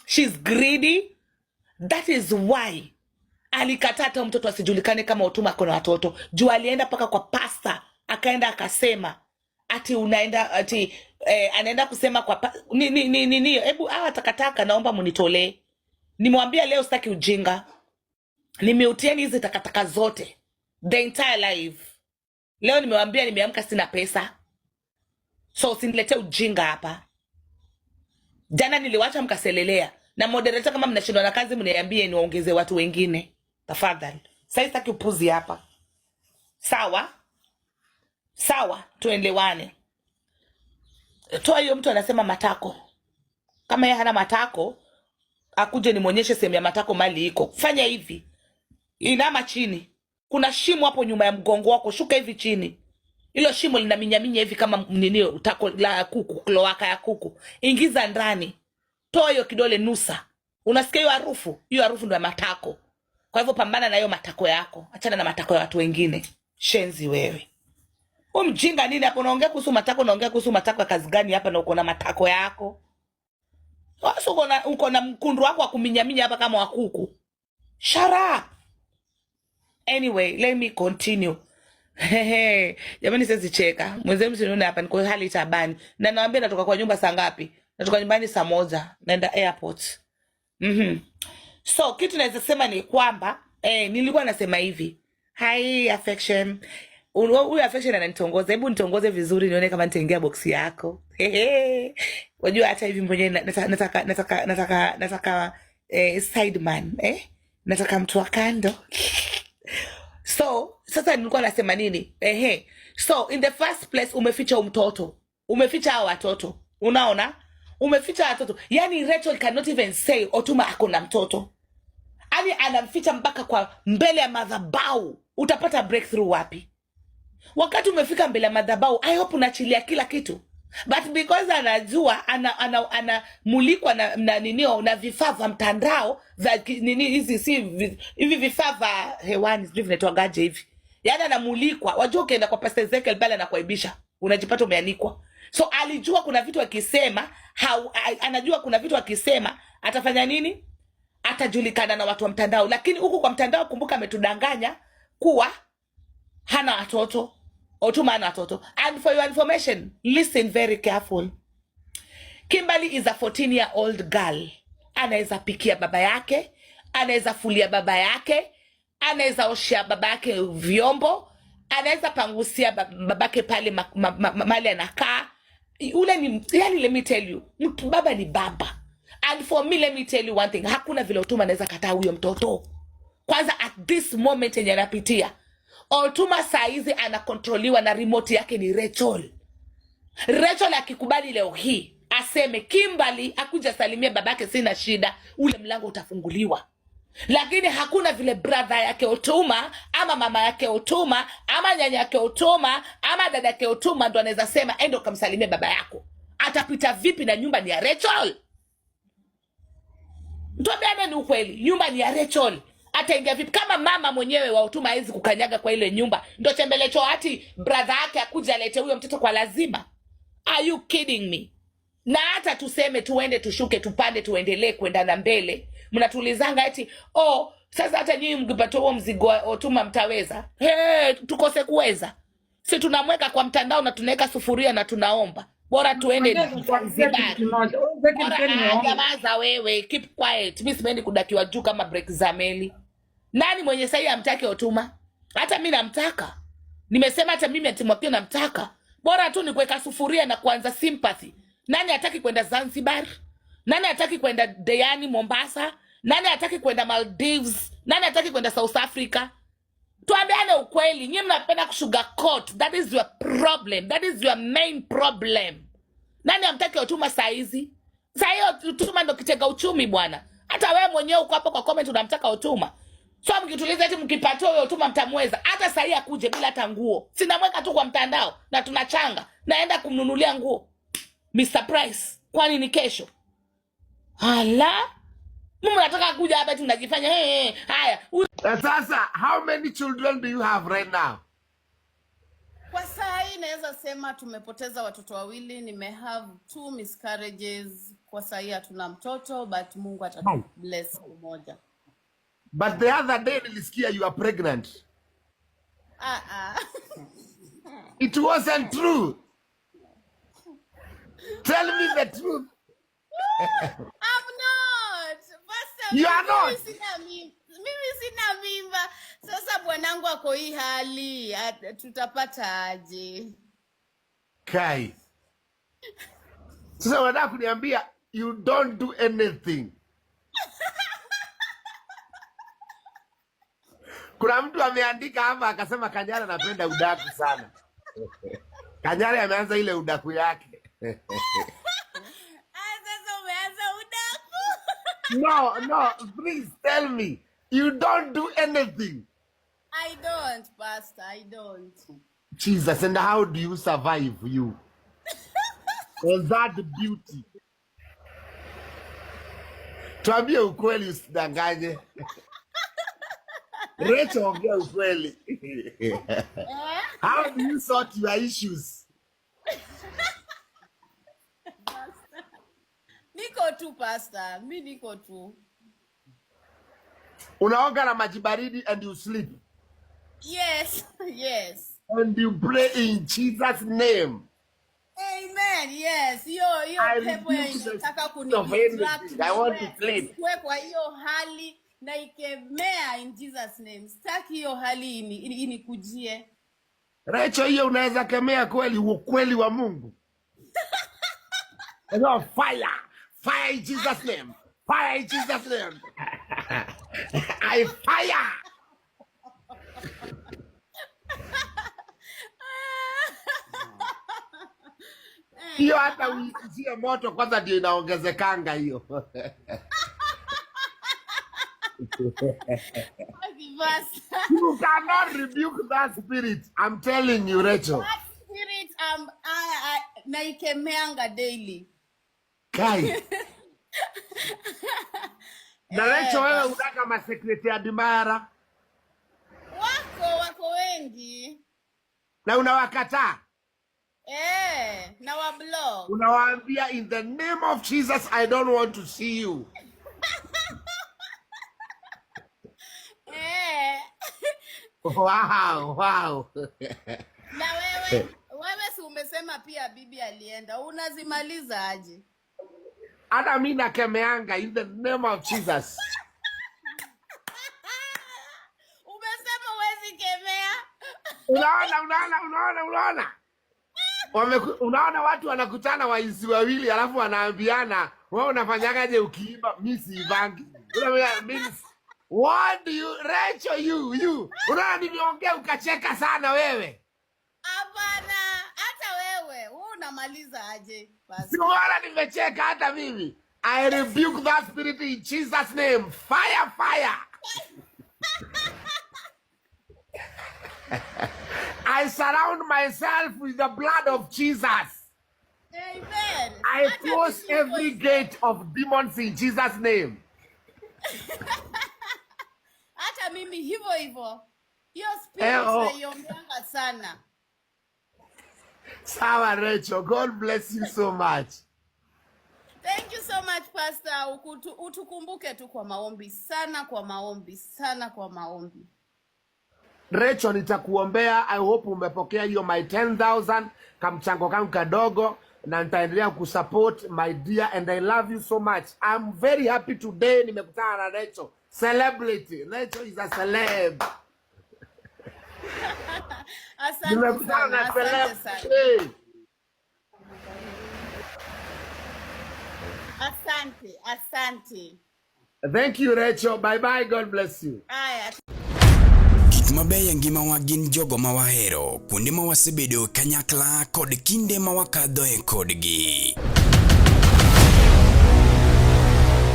she's greedy. That is why alikataa hata mtoto asijulikane kama Otuma ako na watoto, juu alienda mpaka kwa pasta, akaenda akasema ati unaenda ati anaenda kusema kwa ni ni ni ni, ni hebu hawa takataka naomba munitolee. Nimwambia leo sitaki ujinga, nimeutieni hizi takataka zote the entire life. Leo nimewambia nimeamka sina pesa, so usiniletee ujinga hapa. Jana niliwacha mkaselelea na moderator. Kama mnashindwa na kazi, mniambie niwaongeze watu wengine tafadhali. Sasa sitaki upuzi hapa. Sawa sawa, tuelewane. Toa hiyo mtu anasema matako. Kama yeye hana matako, akuje nimwonyeshe sehemu ya matako mali iko. Fanya hivi, inama chini, kuna shimo hapo nyuma ya mgongo wako, shuka hivi chini. Hilo shimo linaminyaminya hivi kama nini, tako la kuku, cloaca ya kuku. Ingiza ndani, toa hiyo kidole, nusa. Unasikia hiyo harufu? Hiyo harufu ndio ya matako. Kwa hivyo pambana na hiyo matako yako, achana na matako ya watu wengine. Shenzi wewe. Wewe mjinga nini hapo unaongea kuhusu matako? Unaongea kuhusu matako ya kazi gani hapa na uko na matako yako? Sasa uko na mkundu wako wa kuminyaminya hapa kama wa kuku. Shut up. Anyway, let me continue. Hehe, jamani, siwezi cheka. Mwenzenu msinione hapa niko hali tabani. Na nawaambia natoka kwa nyumba saa ngapi? Natoka nyumbani saa 1, naenda airport. So kitu naweza sema ni kwamba nilikuwa nasema hivi. Hi Affection. Huyu Affection ananitongoza. Hebu nitongoze vizuri nione kama nitaingia box yako. Hehe. Wajua hata hivi mwenyewe nataka sideman, eh? Nataka mtu wa kando. So sasa nilikuwa nasema nini? Ehe. So in the first place umeficha huyu mtoto, umeficha hao watoto, unaona, umeficha watoto. Yani Rachel cannot even say Otuma ako na mtoto, yani anamficha mpaka kwa mbele ya madhabahu. Utapata breakthrough wapi wakati umefika mbele ya madhabahu? I hope unaachilia kila kitu, but because anajua anamulikwa na ninio na vifaa vya mtandao vya nini hizi si hivi vifaa vya hewani, sijui vinaitwagaje hivi, yaani anamulikwa. Wajua ukienda kwa Pastor Ezekiel pale anakuaibisha, unajipata umeanikwa. So alijua kuna vitu akisema anajua kuna vitu akisema atafanya nini, atajulikana na watu wa mtandao. Lakini huku kwa mtandao, kumbuka, ametudanganya kuwa hana watoto. Otuma hana watoto. And for your information, listen very careful, Kimberly is a 14 year old girl. Anaweza pikia baba yake, anaweza fulia baba yake, anaweza oshea baba yake vyombo, anaweza pangusia babake pale mali anakaa. Ule ni yani, let me tell you, mtu baba ni baba. And for me, let me tell you one thing, hakuna vile Otuma anaweza kataa huyo mtoto. Kwanza at this moment yenye anapitia Otuma saa hizi, anakontroliwa na remote yake ni Rachel. Rachel akikubali leo hii aseme Kimberly akuja salimia babake, sina shida, ule mlango utafunguliwa. Lakini hakuna vile brother yake Otuma ama mama yake Otuma ama nyanya yake Otuma ama dada yake Otuma ndo anaweza sema enda ukamsalimia baba yako. Atapita vipi na nyumba ni ya Rachel? Tuambiane ni ukweli, nyumba ni ya Rachel. Ataingia vipi kama mama mwenyewe wa Otuma hawezi kukanyaga kwa ile nyumba? Ndo chembelecho ati brother yake akuja alete huyo mtoto kwa lazima? Are you kidding me? Na hata tuseme tuende tushuke tupande tuendelee kwenda na mbele, mnatulizanga eti, oh, sasa hata nyinyi mkipata huo mzigo wa Otuma mtaweza? Hey, tukose kuweza? Si tunamweka kwa mtandao na tunaweka sufuria na tunaomba. Bora tuende Ngoja nikwambie kitu Zanzibar. kimoja. Huyu Zeki Bora pia ah, nimeona. nyamaza wewe, keep quiet. Mi sipendi kudakiwa juu kama break za meli. Nani mwenye sahi amtaki Otuma? Hata mi namtaka. Nimesema hata mimi ati Mwakio namtaka. Bora tu ni kuweka sufuria na kuanza sympathy. Nani hataki kwenda Zanzibar? Nani hataki kwenda Diani Mombasa? Nani hataki kwenda Maldives? Nani hataki kwenda South Africa? Tuambiane ukweli, nyinyi mnapenda kusugarcoat. That is your problem. That is your main problem. Nani amtaki Otuma saa hizi? Saa hiyo Otuma ndo kitega uchumi bwana. Hata wewe mwenyewe uko hapo kwa comment unamtaka Otuma. So mkituliza eti mkipatiwa huyo Otuma mtamweza. Hata saa hii akuje bila hata nguo. Sinamweka tu kwa mtandao na tunachanga. Naenda kumnunulia nguo. Mr. Price, kwani ni kesho? Ala? Mimi nataka kuja hapa eti unajifanya hey, hey, haya. Sasa, how many children do you have right now? Kwa saa hii naweza sema tumepoteza watoto wawili, nimehave two miscarriages. Kwa saa hii hatuna mtoto but Mungu atatu bless mmoja. But the other day nilisikia you are pregnant. Ah, ah. It wasn't true. Tell me the truth. I'm not. Pastor, You are mimi not. mimi sina mimba. Sasa bwanangu ako hii hali, tutapata aje? Kai. Sasa unataka kuniambia you don't do anything. Kuna mtu ameandika hapa akasema Kanyari anapenda udaku sana. Kanyari ameanza ile udaku yake. Ah, sasa umeanza udaku. No, please tell me. You don't do anything. I don't, Pastor, I don't. Jesus, and how do you survive you? Was that beauty? Tuambie ukweli usidanganye. Rachel, ongea ukweli. Eh? How do you sort your issues? Niko tu pastor, mi niko tu. Unaoga na maji baridi and you sleep. Yes, yes. And you pray in Jesus name. Amen. Yes, hiyo hiyo I pepo ya rebuke the inataka spirit of kunidistract anything. I want to sleep. nisikue kwa hiyo hali na ikemea in Jesus name. Sitaki hiyo hali inikujie. Rachel, hiyo unaweza kemea kweli ukweli wa Mungu. No, fire. Fire in Jesus name. Fire in Jesus name. I fire. Hiyo hata uitie moto kwanza ndio inaongezekanga hiyo. You cannot rebuke that spirit. I'm telling you, Rachel. That spirit I naikemeanga daily. Kai. Na Eh, Rachel wewe pastor. unaka masekreti adimara Wako wengi. na unawakataa. Eh, na wa block. Unawaambia in the name of Jesus I don't want to see you. Eh. Wow. Na wewe si umesema pia bibi alienda. Unazimaliza aje? Hata mimi nakemeanga in the name of Jesus. Umesema huwezi kemea. Unaona. Unaona watu wanakutana waizi wawili alafu wanaambiana wewe unafanyagaje ukiiba? Mimi siibangi. Unaambia what do you Rachel you. Unaona nimeongea ukacheka sana wewe. Hapana, hata wewe unamaliza aje? Si unaona nimecheka hata mimi. I rebuke that spirit in Jesus name. Fire, fire. I surround myself with the blood of Jesus. Amen. I close every gate of demons in Jesus name. Hata mimi hivyo hivyo. Hiyo spirit naiombeanga sana. Sawa Rachel, God bless you so much. Thank you so much Pastor. Utukumbuke tu kwa maombi sana, kwa maombi sana, kwa maombi. Rachel, nitakuombea. I hope umepokea hiyo my 10,000 kamchango kangu kadogo. na nitaendelea kusupport my dear, and I love you so much. I'm very happy today nimekutana na Rachel. Celebrity. Rachel is a celeb. Asante Nimekutana sana, na asante celeb sana. today. Asante, asante. Thank you, Rachel. Bye bye. God bless you. Aya. Gik mabeyo e ngimawa gin jogo ma wahero, kuonde ma wasebedo kanyakla kod kinde ma wakadhoe kodgi.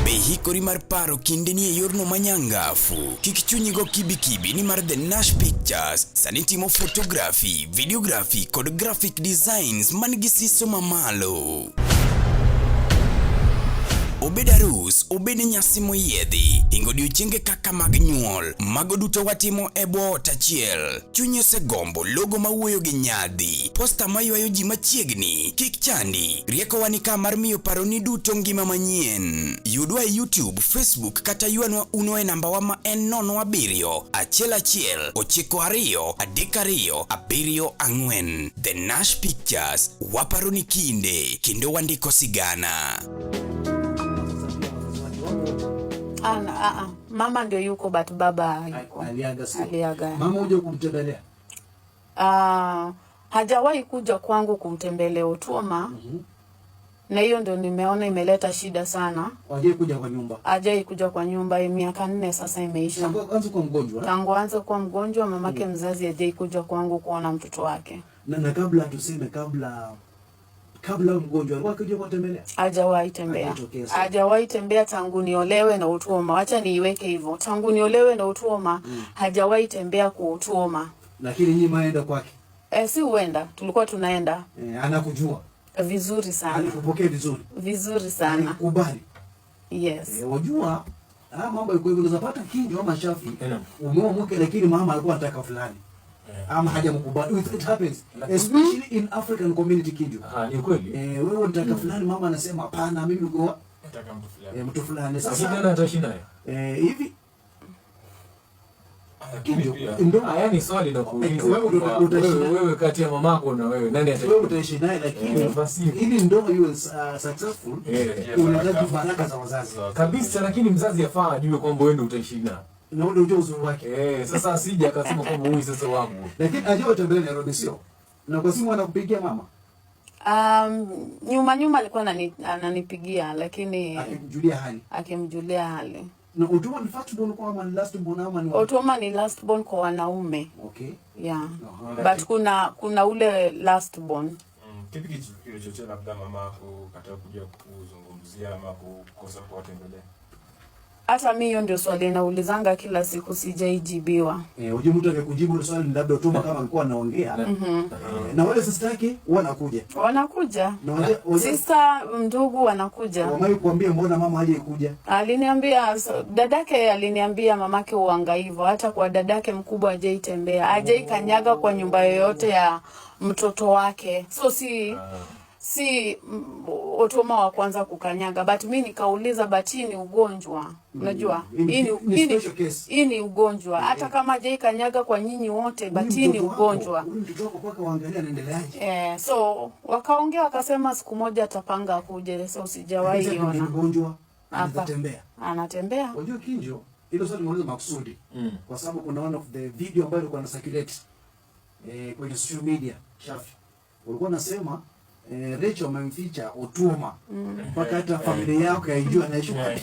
Be hikori mar paro kindeni e yorno manyangafu? Kik chunyi go kibikibi nimar The Nash Pictures sani timo photography, videography kod graphic designs man gi siso mamalo. Obed arus, obed nyasi moyiedhi, hingo odiochienge kaka mag nyuol, mago duto watimo e bwo ot achiel. Chunyi osegombo logo mawuoyo gi nyadhi, posta maywayo ji machiegni, kik chandi, riekowa ni ka mar miyo paroni duto ngima manyien. Yudwa e YouTube, Facebook kata ywanwa uno e nambawa ma en 07 11 92 32 74. The Nash Pictures, waparo ni kinde kendo wandiko sigana. Mama ndio yuko but baba yuko. Aliaga, sio? Aliaga. Mama huja kumtembelea? Hajawahi kuja kwangu kumtembelea Otuoma. Na hiyo ndio nimeona imeleta shida sana. Hajai kuja kwa nyumba. Hajai kuja kwa nyumba, miaka 4 sasa imeisha. Tangu aanze kuwa mgonjwa? Tangu aanze kuwa mgonjwa mamake mzazi hajai kuja kwangu kuona mtoto wake. Na kabla tuseme kabla mgonjwa alikuwa akija kutembelea? Hajawahi tembea. Hajatokea, sio? Hajawahi tembea tangu niolewe na Otuoma. Acha niiweke hivyo. Tangu niolewe na Otuoma hajawahi tembea kwa Otuoma. Lakini nyinyi mnaenda kwake? Si huenda, tulikuwa tunaenda. Anakujua? Vizuri sana. Alikupokea vizuri? Vizuri sana. Alikukubali? Yes. Wajua, haya mambo yako hivyo, unaweza pata Kinjo ama Shafi. Umeoa mke lakini mama alikuwa anataka fulani. Ama hajamkubali. It happens. Especially in African community, Kinjo. Ni kweli. Wewe unataka fulani, mama anasema hapana, mimi niko nataka mtu fulani. Mtu fulani. Sasa Lakini ataishi naye. Hivi Kinjo, ndio haya ni swali la kuuliza. Wewe wewe kati ya mamako na wewe nani ataishi? Wewe utaishi naye, lakini ili ndoa iwe successful unahitaji baraka za wazazi. Kabisa, lakini mzazi afaa ajue kwamba wewe ndio utaishi naye. Na ule ujue uzuri wake. Sasa asije akasema kwamba huyu sasa wangu. Lakini ajue utembele Nairobi, sio? Na kwa simu anakupigia mama? Nyuma alikuwa ananipigia lakini akimjulia hali. Akimjulia hali. Na Otuoma ni first born kwa ama ni last born ama ni Otuoma ni last born kwa wanaume. Okay. Yeah. But kuna ule last born. Kipi kilichochochea labda mama kukataa kuja kuzungumzia ama kukosa kuwatembelea? Hata mimi hiyo ndio swali naulizanga kila siku, sijaijibiwa. Unajua mtu akikujibu swali labda Otuoma kama alikuwa anaongea. Na wale sister yake wanakuja. Wanakuja. Na sister ndugu wanakuja. Wamai kuambia mbona mama hajaikuja? Aliniambia dadake aliniambia mamake uanga hivyo, hata kwa dadake mkubwa hajaitembea. Hajaikanyaga kwa nyumba yoyote ya mtoto wake. So si Otuoma wa kwanza kukanyaga, but mimi nikauliza, but hii ni ugonjwa. Unajua? Hii ni ugonjwa. Hata kama hajaikanyaga kwa nyinyi wote, but hii ni ugonjwa. Mtoto wako kwake waangalia anaendeleaje. So wakaongea wakasema siku moja atapanga akuje, so sijawahi ona. Mgonjwa anatembea. Anatembea. Unajua Kinjo, hilo swali nimeuliza makusudi. Kwa sababu kuna one of the video ambayo ilikuwa na circulate kwenye social media, Shafi. Ulikuwa unasema Rachel amemficha Otuoma mpaka hata familia yake haijui anaishi wapi.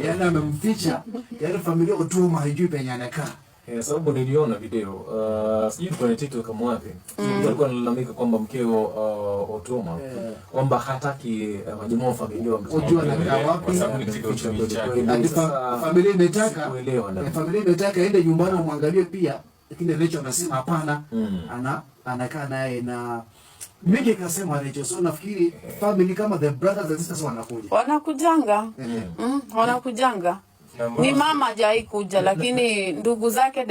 Yaani amemficha, yaani familia Otuoma haijui penye anakaa. Sababu niliona video sijui kwenye TikTok kama wapi. Mtu alikuwa analalamika kwamba mkeo Otuoma kwamba hataki majamaa wa familia wamjue anakaa wapi. Familia imetaka, familia imetaka aende nyumbani muangalie pia, lakini Rachel anasema hapana, anakaa naye na mingi kasema Rachel. So nafikiri family kama the brothers and sisters wanakuja. Wanakujanga. Wanakujanga. Ni mama hajai kuja, lakini ndugu zake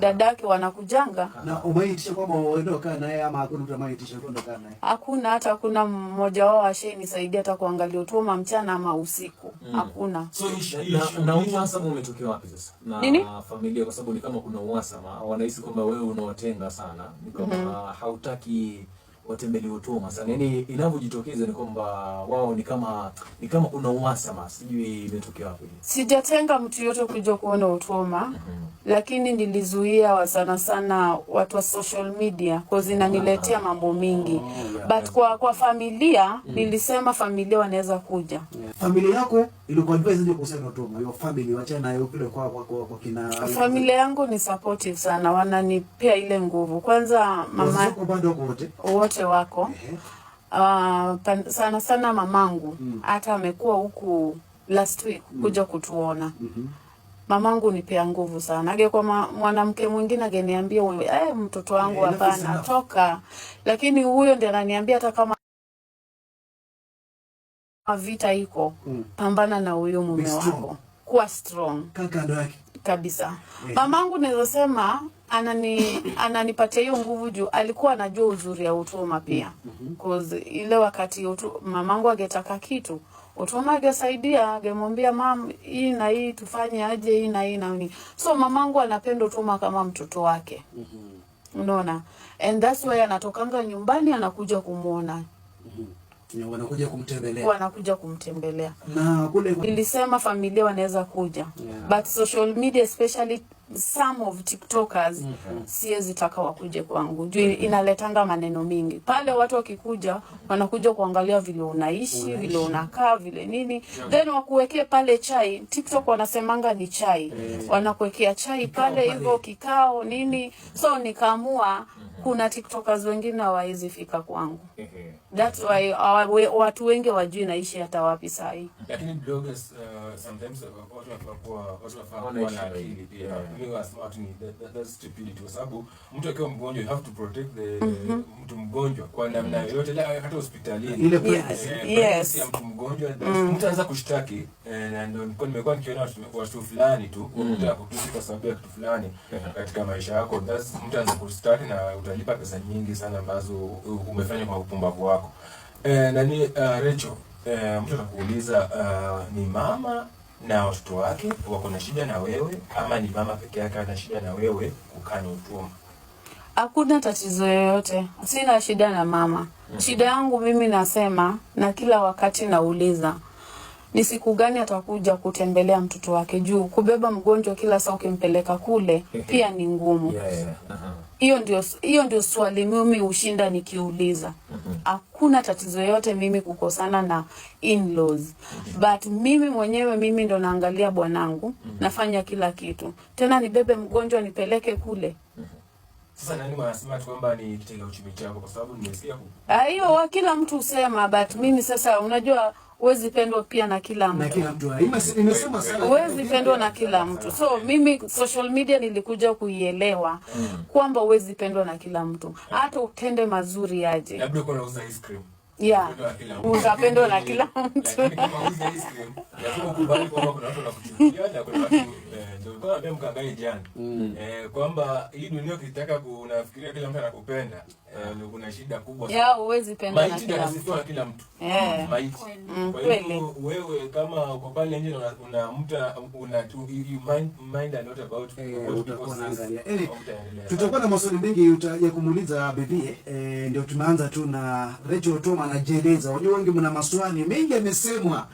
dadake wanakujanga. Na umeitisha kwamba waende kaa naye ama hakuna mtu ameitisha kwenda kaa naye? Hakuna, hata hakuna mmoja wao ashenisaidia hata kuangalia Otuoma mchana ama usiku. Hakuna. So na uhasama umetokea wapi sasa? Na nini? Familia, kwa sababu ni kama kuna uhasama, wanahisi kwamba wewe unawatenga sana, ni kama hautaki Watembelee Otuoma sana. Yaani inavyojitokeza ni kwamba wao ni kama kuna uhasama, sijui imetokea wapi. Sijatenga mtu yote kuja kuona Otuoma, lakini nilizuia wa sana sana watu wa social media cause inaniletea mambo mingi, but kwa familia nilisema familia wanaweza kuja. Familia yako ilikuwa advise ndio kuhusiana na Otuoma? Your family, wachana nayo kule kwa kina Familia yangu ni supportive sana, wananipea ile nguvu. Kwanza mama Wazazi wako bado wako wote? Wote wako. Sana sana mamangu hata amekuwa huku last week kuja kutuona. Mamangu nipea nguvu sana. Angekuwa mwanamke mwingine angeniambia, "Wewe, mtoto wangu, Enough is hapana, enough." toka." Lakini huyo ndiye ananiambia hata kama vita iko, pambana na huyu mume Be strong. Wako, kuwa strong. Kaa kando yake. Kabisa. Mamangu naweza sema ananipatia hiyo nguvu juu alikuwa anajua uzuri ya Otuoma pia. Cause ile wakati mamangu angetaka kitu, Otuoma angesaidia, angemwambia, "Mam, hii na hii tufanye aje, hii na hii na hii." So mamangu anapenda Otuoma kama mtoto wake. Unaona? And that's why anatokanga nyumbani anakuja kumwona. Wanakuja kumtembelea. Wanakuja kumtembelea. Na kule Nilisema familia wanaweza kuja, but social media, especially some of TikTokers, siwezi taka wakuje kwangu juu inaletanga maneno mingi pale. Watu wakikuja wanakuja kuangalia vile unaishi, vile unakaa, vile nini, then wakuwekee pale chai. TikTok wanasemanga ni chai, wanakuwekea chai pale hivyo, kikao nini. So nikaamua kuna TikTokers wengine hawawezi fika kwangu. That's why watu wengi wajui naishi hata wapi sahi. Lakini bloggers, sometimes watu wanafaa kuwa na Wanaishi akili pia. Mimi wasema watu ni that's stupidity, kwa sababu mtu akiwa mgonjwa, you have to protect the mtu mgonjwa kwa namna yoyote ile, hata hospitalini. Ile privacy. Privacy ya mtu mgonjwa, mtu anaweza kushtaki, na ndio nimekuwa nikiona watu fulani tu wakitaka kutusi kwa sababu ya kitu fulani katika maisha yako. Mtu anaweza kushtaki na utalipa pesa nyingi sana ambazo umefanya kwa upumbavu wako. Nani, Rachel, mtu atakuuliza, ni mama na watoto wake wako na shida na wewe ama ni mama peke yake ana shida na wewe kukaa na Otuoma? Hakuna tatizo yoyote, sina shida na mama. Shida yangu mimi nasema, na kila wakati nauliza, ni siku gani atakuja kutembelea mtoto wake? Juu kubeba mgonjwa kila saa ukimpeleka kule pia ni ngumu. Hiyo ndio swali mimi hushinda nikiuliza. Hakuna tatizo yoyote mimi kukosana na in-laws. But mimi mwenyewe, mimi ndo naangalia bwanangu, nafanya kila kitu. Tena nibebe mgonjwa nipeleke kule. Sasa nani wanasema tu kwamba ni kitega uchumi chako, kwa sababu nimesikia Ah, hiyo kila mtu husema, but mimi sasa, unajua huwezi pendwa pia na kila mtu. Na kila mtu. Imesema sana. Huwezi pendwa na kila mtu. So mimi social media nilikuja kuielewa kwamba huwezi pendwa na kila mtu, hata utende mazuri aje. Labda uko unauza ice cream. Yeah, Utapendwa na kila mtu. Utapendwa na kila mtu. Lakini kama huuzi ice cream, lazima ukubali kwamba kuna watu wanakuchukia na kuna watu, ndio nilikuwa naambia mkangai jana, kwamba hii dunia ukitaka unafikiria kila mtu anakupenda, ndio kuna shida kubwa sana. Yeah, huwezi pendwa na Maiti ndio kila mtu. anasifiwa na kila mtu. Maiti. Kwa hivyo wewe kama uko pale nje na una mtu una tu you mind a lot about what people Utakuwa says, unaangalia. hautaendelea. Tutakuwa na maswali mengi ya kumuuliza bibie. Ndio tumeanza tu na Rachel Otuoma anajieleza. Unajua wengi mna maswali mengi yamesemwa.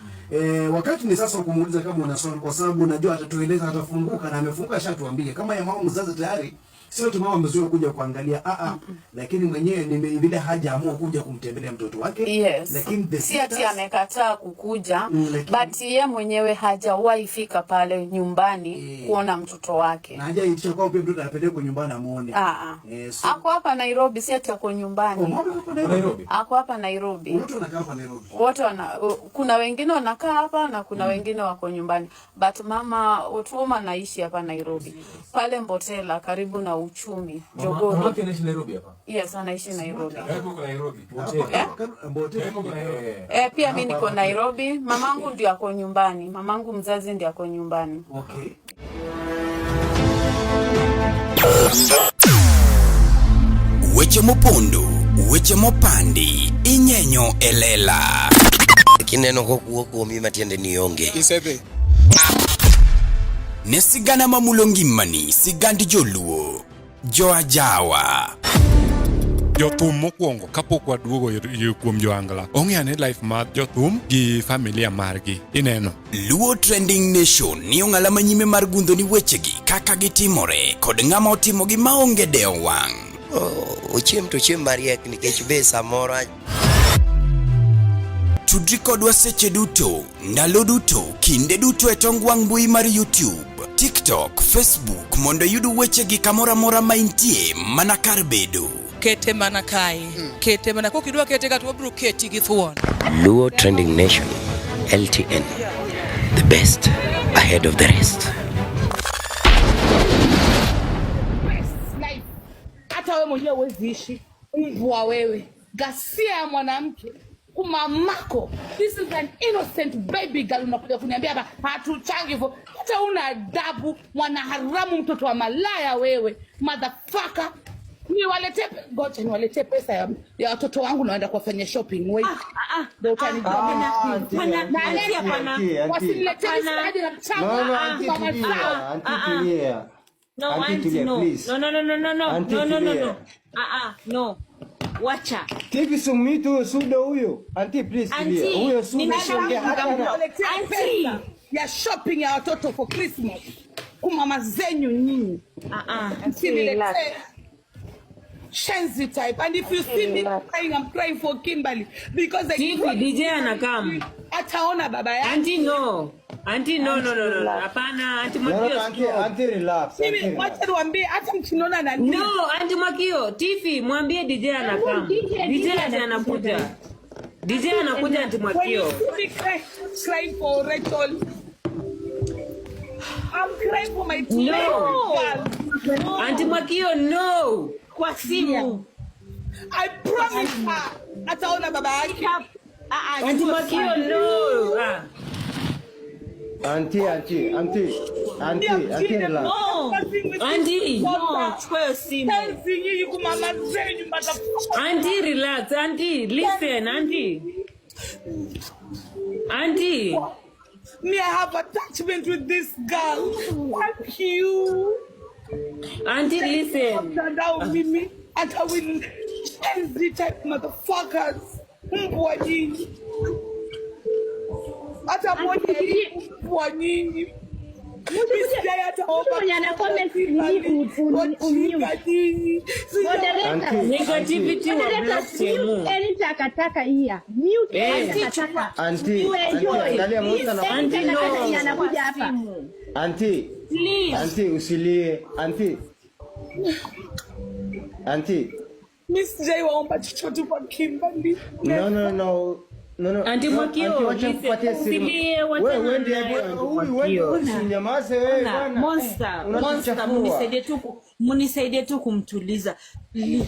Wakati ni sasa kumuuliza kama una swali, kwa sababu unajua atatueleza, atafunguka na amefunguka, ashatuambia. Kama ya mama mzazi tayari, sio tu mama mzuri kuja kuangalia, a a, lakini mwenyewe ni vile hajaamua kuja kumtembelea mtoto wake. Lakini the Si ati sisters, amekataa kukuja, lakini but ye mwenyewe hajawahi fika pale nyumbani kuona mtoto wake. Na hajaitisha kwamba pia mtoto apelekwe nyumbani amuone. Ah, ah. So Ako hapa Nairobi, si ati ako nyumbani. Oh, mama yuko Nairobi? Ako hapa Nairobi. Wote wanakaa hapa Nairobi. Wote kuna wengine wanakaa hapa na kuna wengine wako nyumbani, but mama Otuoma anaishi hapa Nairobi, pale Mbotela karibu na Uchumi Jogoo. Mama yake anaishi Nairobi hapa. Yes, anaishi Nairobi. Uko Nairobi. Eh? Mbotela. Uko Nairobi. Pia mi niko Nairobi. Mamangu ndio ako nyumbani, mamangu mzazi ndio ako nyumbani. Okay. Weche mopondo, weche mopandi, inyenyo e lela. Kineno kokuo kuomi matiende ni onge. Isedhi. Ne sigana mamulo ngimani, sigand joluo, joajawa. Jothum mokwongo kapok waduogo kuom joangla ong'e ane life mar jothum gi familia margi ineno. Luo Trending Nation ni ong'ala manyime mar gundho ni wechegi kaka gitimore kod ng'ama otimogi maonge dewo wang'. Ochiem to ochiem mariek nikech be samoro Tudri kodwa seche duto, ndalo duto, kinde duto e tong wang' mbui mar YouTube, TikTok, Facebook mondo iyud wechegi kamoro amora ma intie mana kar bedo. Kete mana kae. Kete mana kokidwa kete ka to wabiro keti gi thuon. Luo Trending Nation, LTN, the best ahead of the rest. Life. Hata wewe mwenyewe huwezi ishi. Mbwa wewe, ghasia ya mwanamke kumamako. This is an innocent baby girl, unakuja kuniambia hapa hatuchangi hivyo. Hata una adabu, mwanaharamu, mtoto wa malaya wewe, motherfucker. Niwaletee, ngoja niwaletee pesa ya watoto wangu naenda kuwafanyia shopping. Wait. Ndio utanijua mimi. Hapana, Na auntie, leo auntie, auntie. wasiniletee misaada na mchango. No, no, auntie, Mama tulia, zao. auntie, tulia. No, Auntie, auntie, tulia, no. please. No, no, no, no, no, no. Auntie, No, no, no, tulia. no. Ah, ah, no. Wacha. Tivi summitu huyo Suda huyo. Auntie, please tulia. Auntie, Huyo Suda nina- siongea hata na Niwaletea pesa ya shopping ya watoto for Christmas. Kumama zenyu nyinyi. Msiniletee Shenzi type. And if you see me crying, I'm crying for Kimberly because I Tivi, DJ anakam. Ataona baba yake. Auntie, no. Auntie, no, no, no, no. Hapana, Auntie No, no, Mwakio. auntie, auntie, relax. Auntie, Mimi relax. wacha niwaambie hata mkiniona na No, Auntie Mwakio, Tifi, mwambie DJ anakam. DJ anakuja. DJ anakuja Auntie When you Mwakio. see me crying for Rachel, I'm crying for my two No. baby girls. Auntie Mwakio, no. Kwa simu. I promise her ataona baba yake. Auntie Mwakio, no. Ah. Auntie, auntie, auntie, auntie, auntie, relax. Auntie. No, chukua hiyo simu. Shenzi nyinyi kumama zenyu motherfucker. Auntie, relax. Auntie, listen, auntie. Auntie. Me, I have attachment with this girl. Thank you. Auntie, listen. Mtandao mimi hata will shenzi type motherfuckers. Mbwa nyinyi. Hata moja mbwa nyinyi. Mimi sijai hata omba Mtu mwenye ana comment ni Wajinga nyinyi. Moderators. Negativity wa block Moderators, Temu. mute any takataka here. Mute Eh. any takataka. Auntie, Iwe auntie, joy. angalia Musa na Any Auntie, no. takataka yenye anakuja hapa. Auntie, Please. auntie, usilie. Auntie. Auntie. Mimi sijai waomba chochote kwa Kimberly. No, no, no. No, no. Auntie No, Mwakio, auntie, wacha listen. nikupatie simu. Usilie, Wewe wachana Wendy, naye. hebu huyu Wendy usinyamaze wewe Ona, bwana. Monster, Monster, Unatuchafua. munisaidie tu kumtuliza.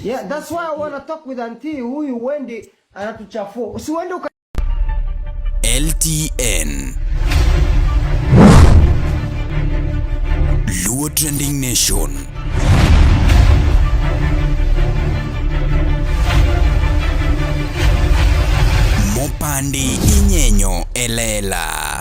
Yeah, that's why I wanna talk with auntie. Huyu Wendy anatuchafua. Usiende uka LTN Luo Trending Nation. Mopandi inyenyo elela.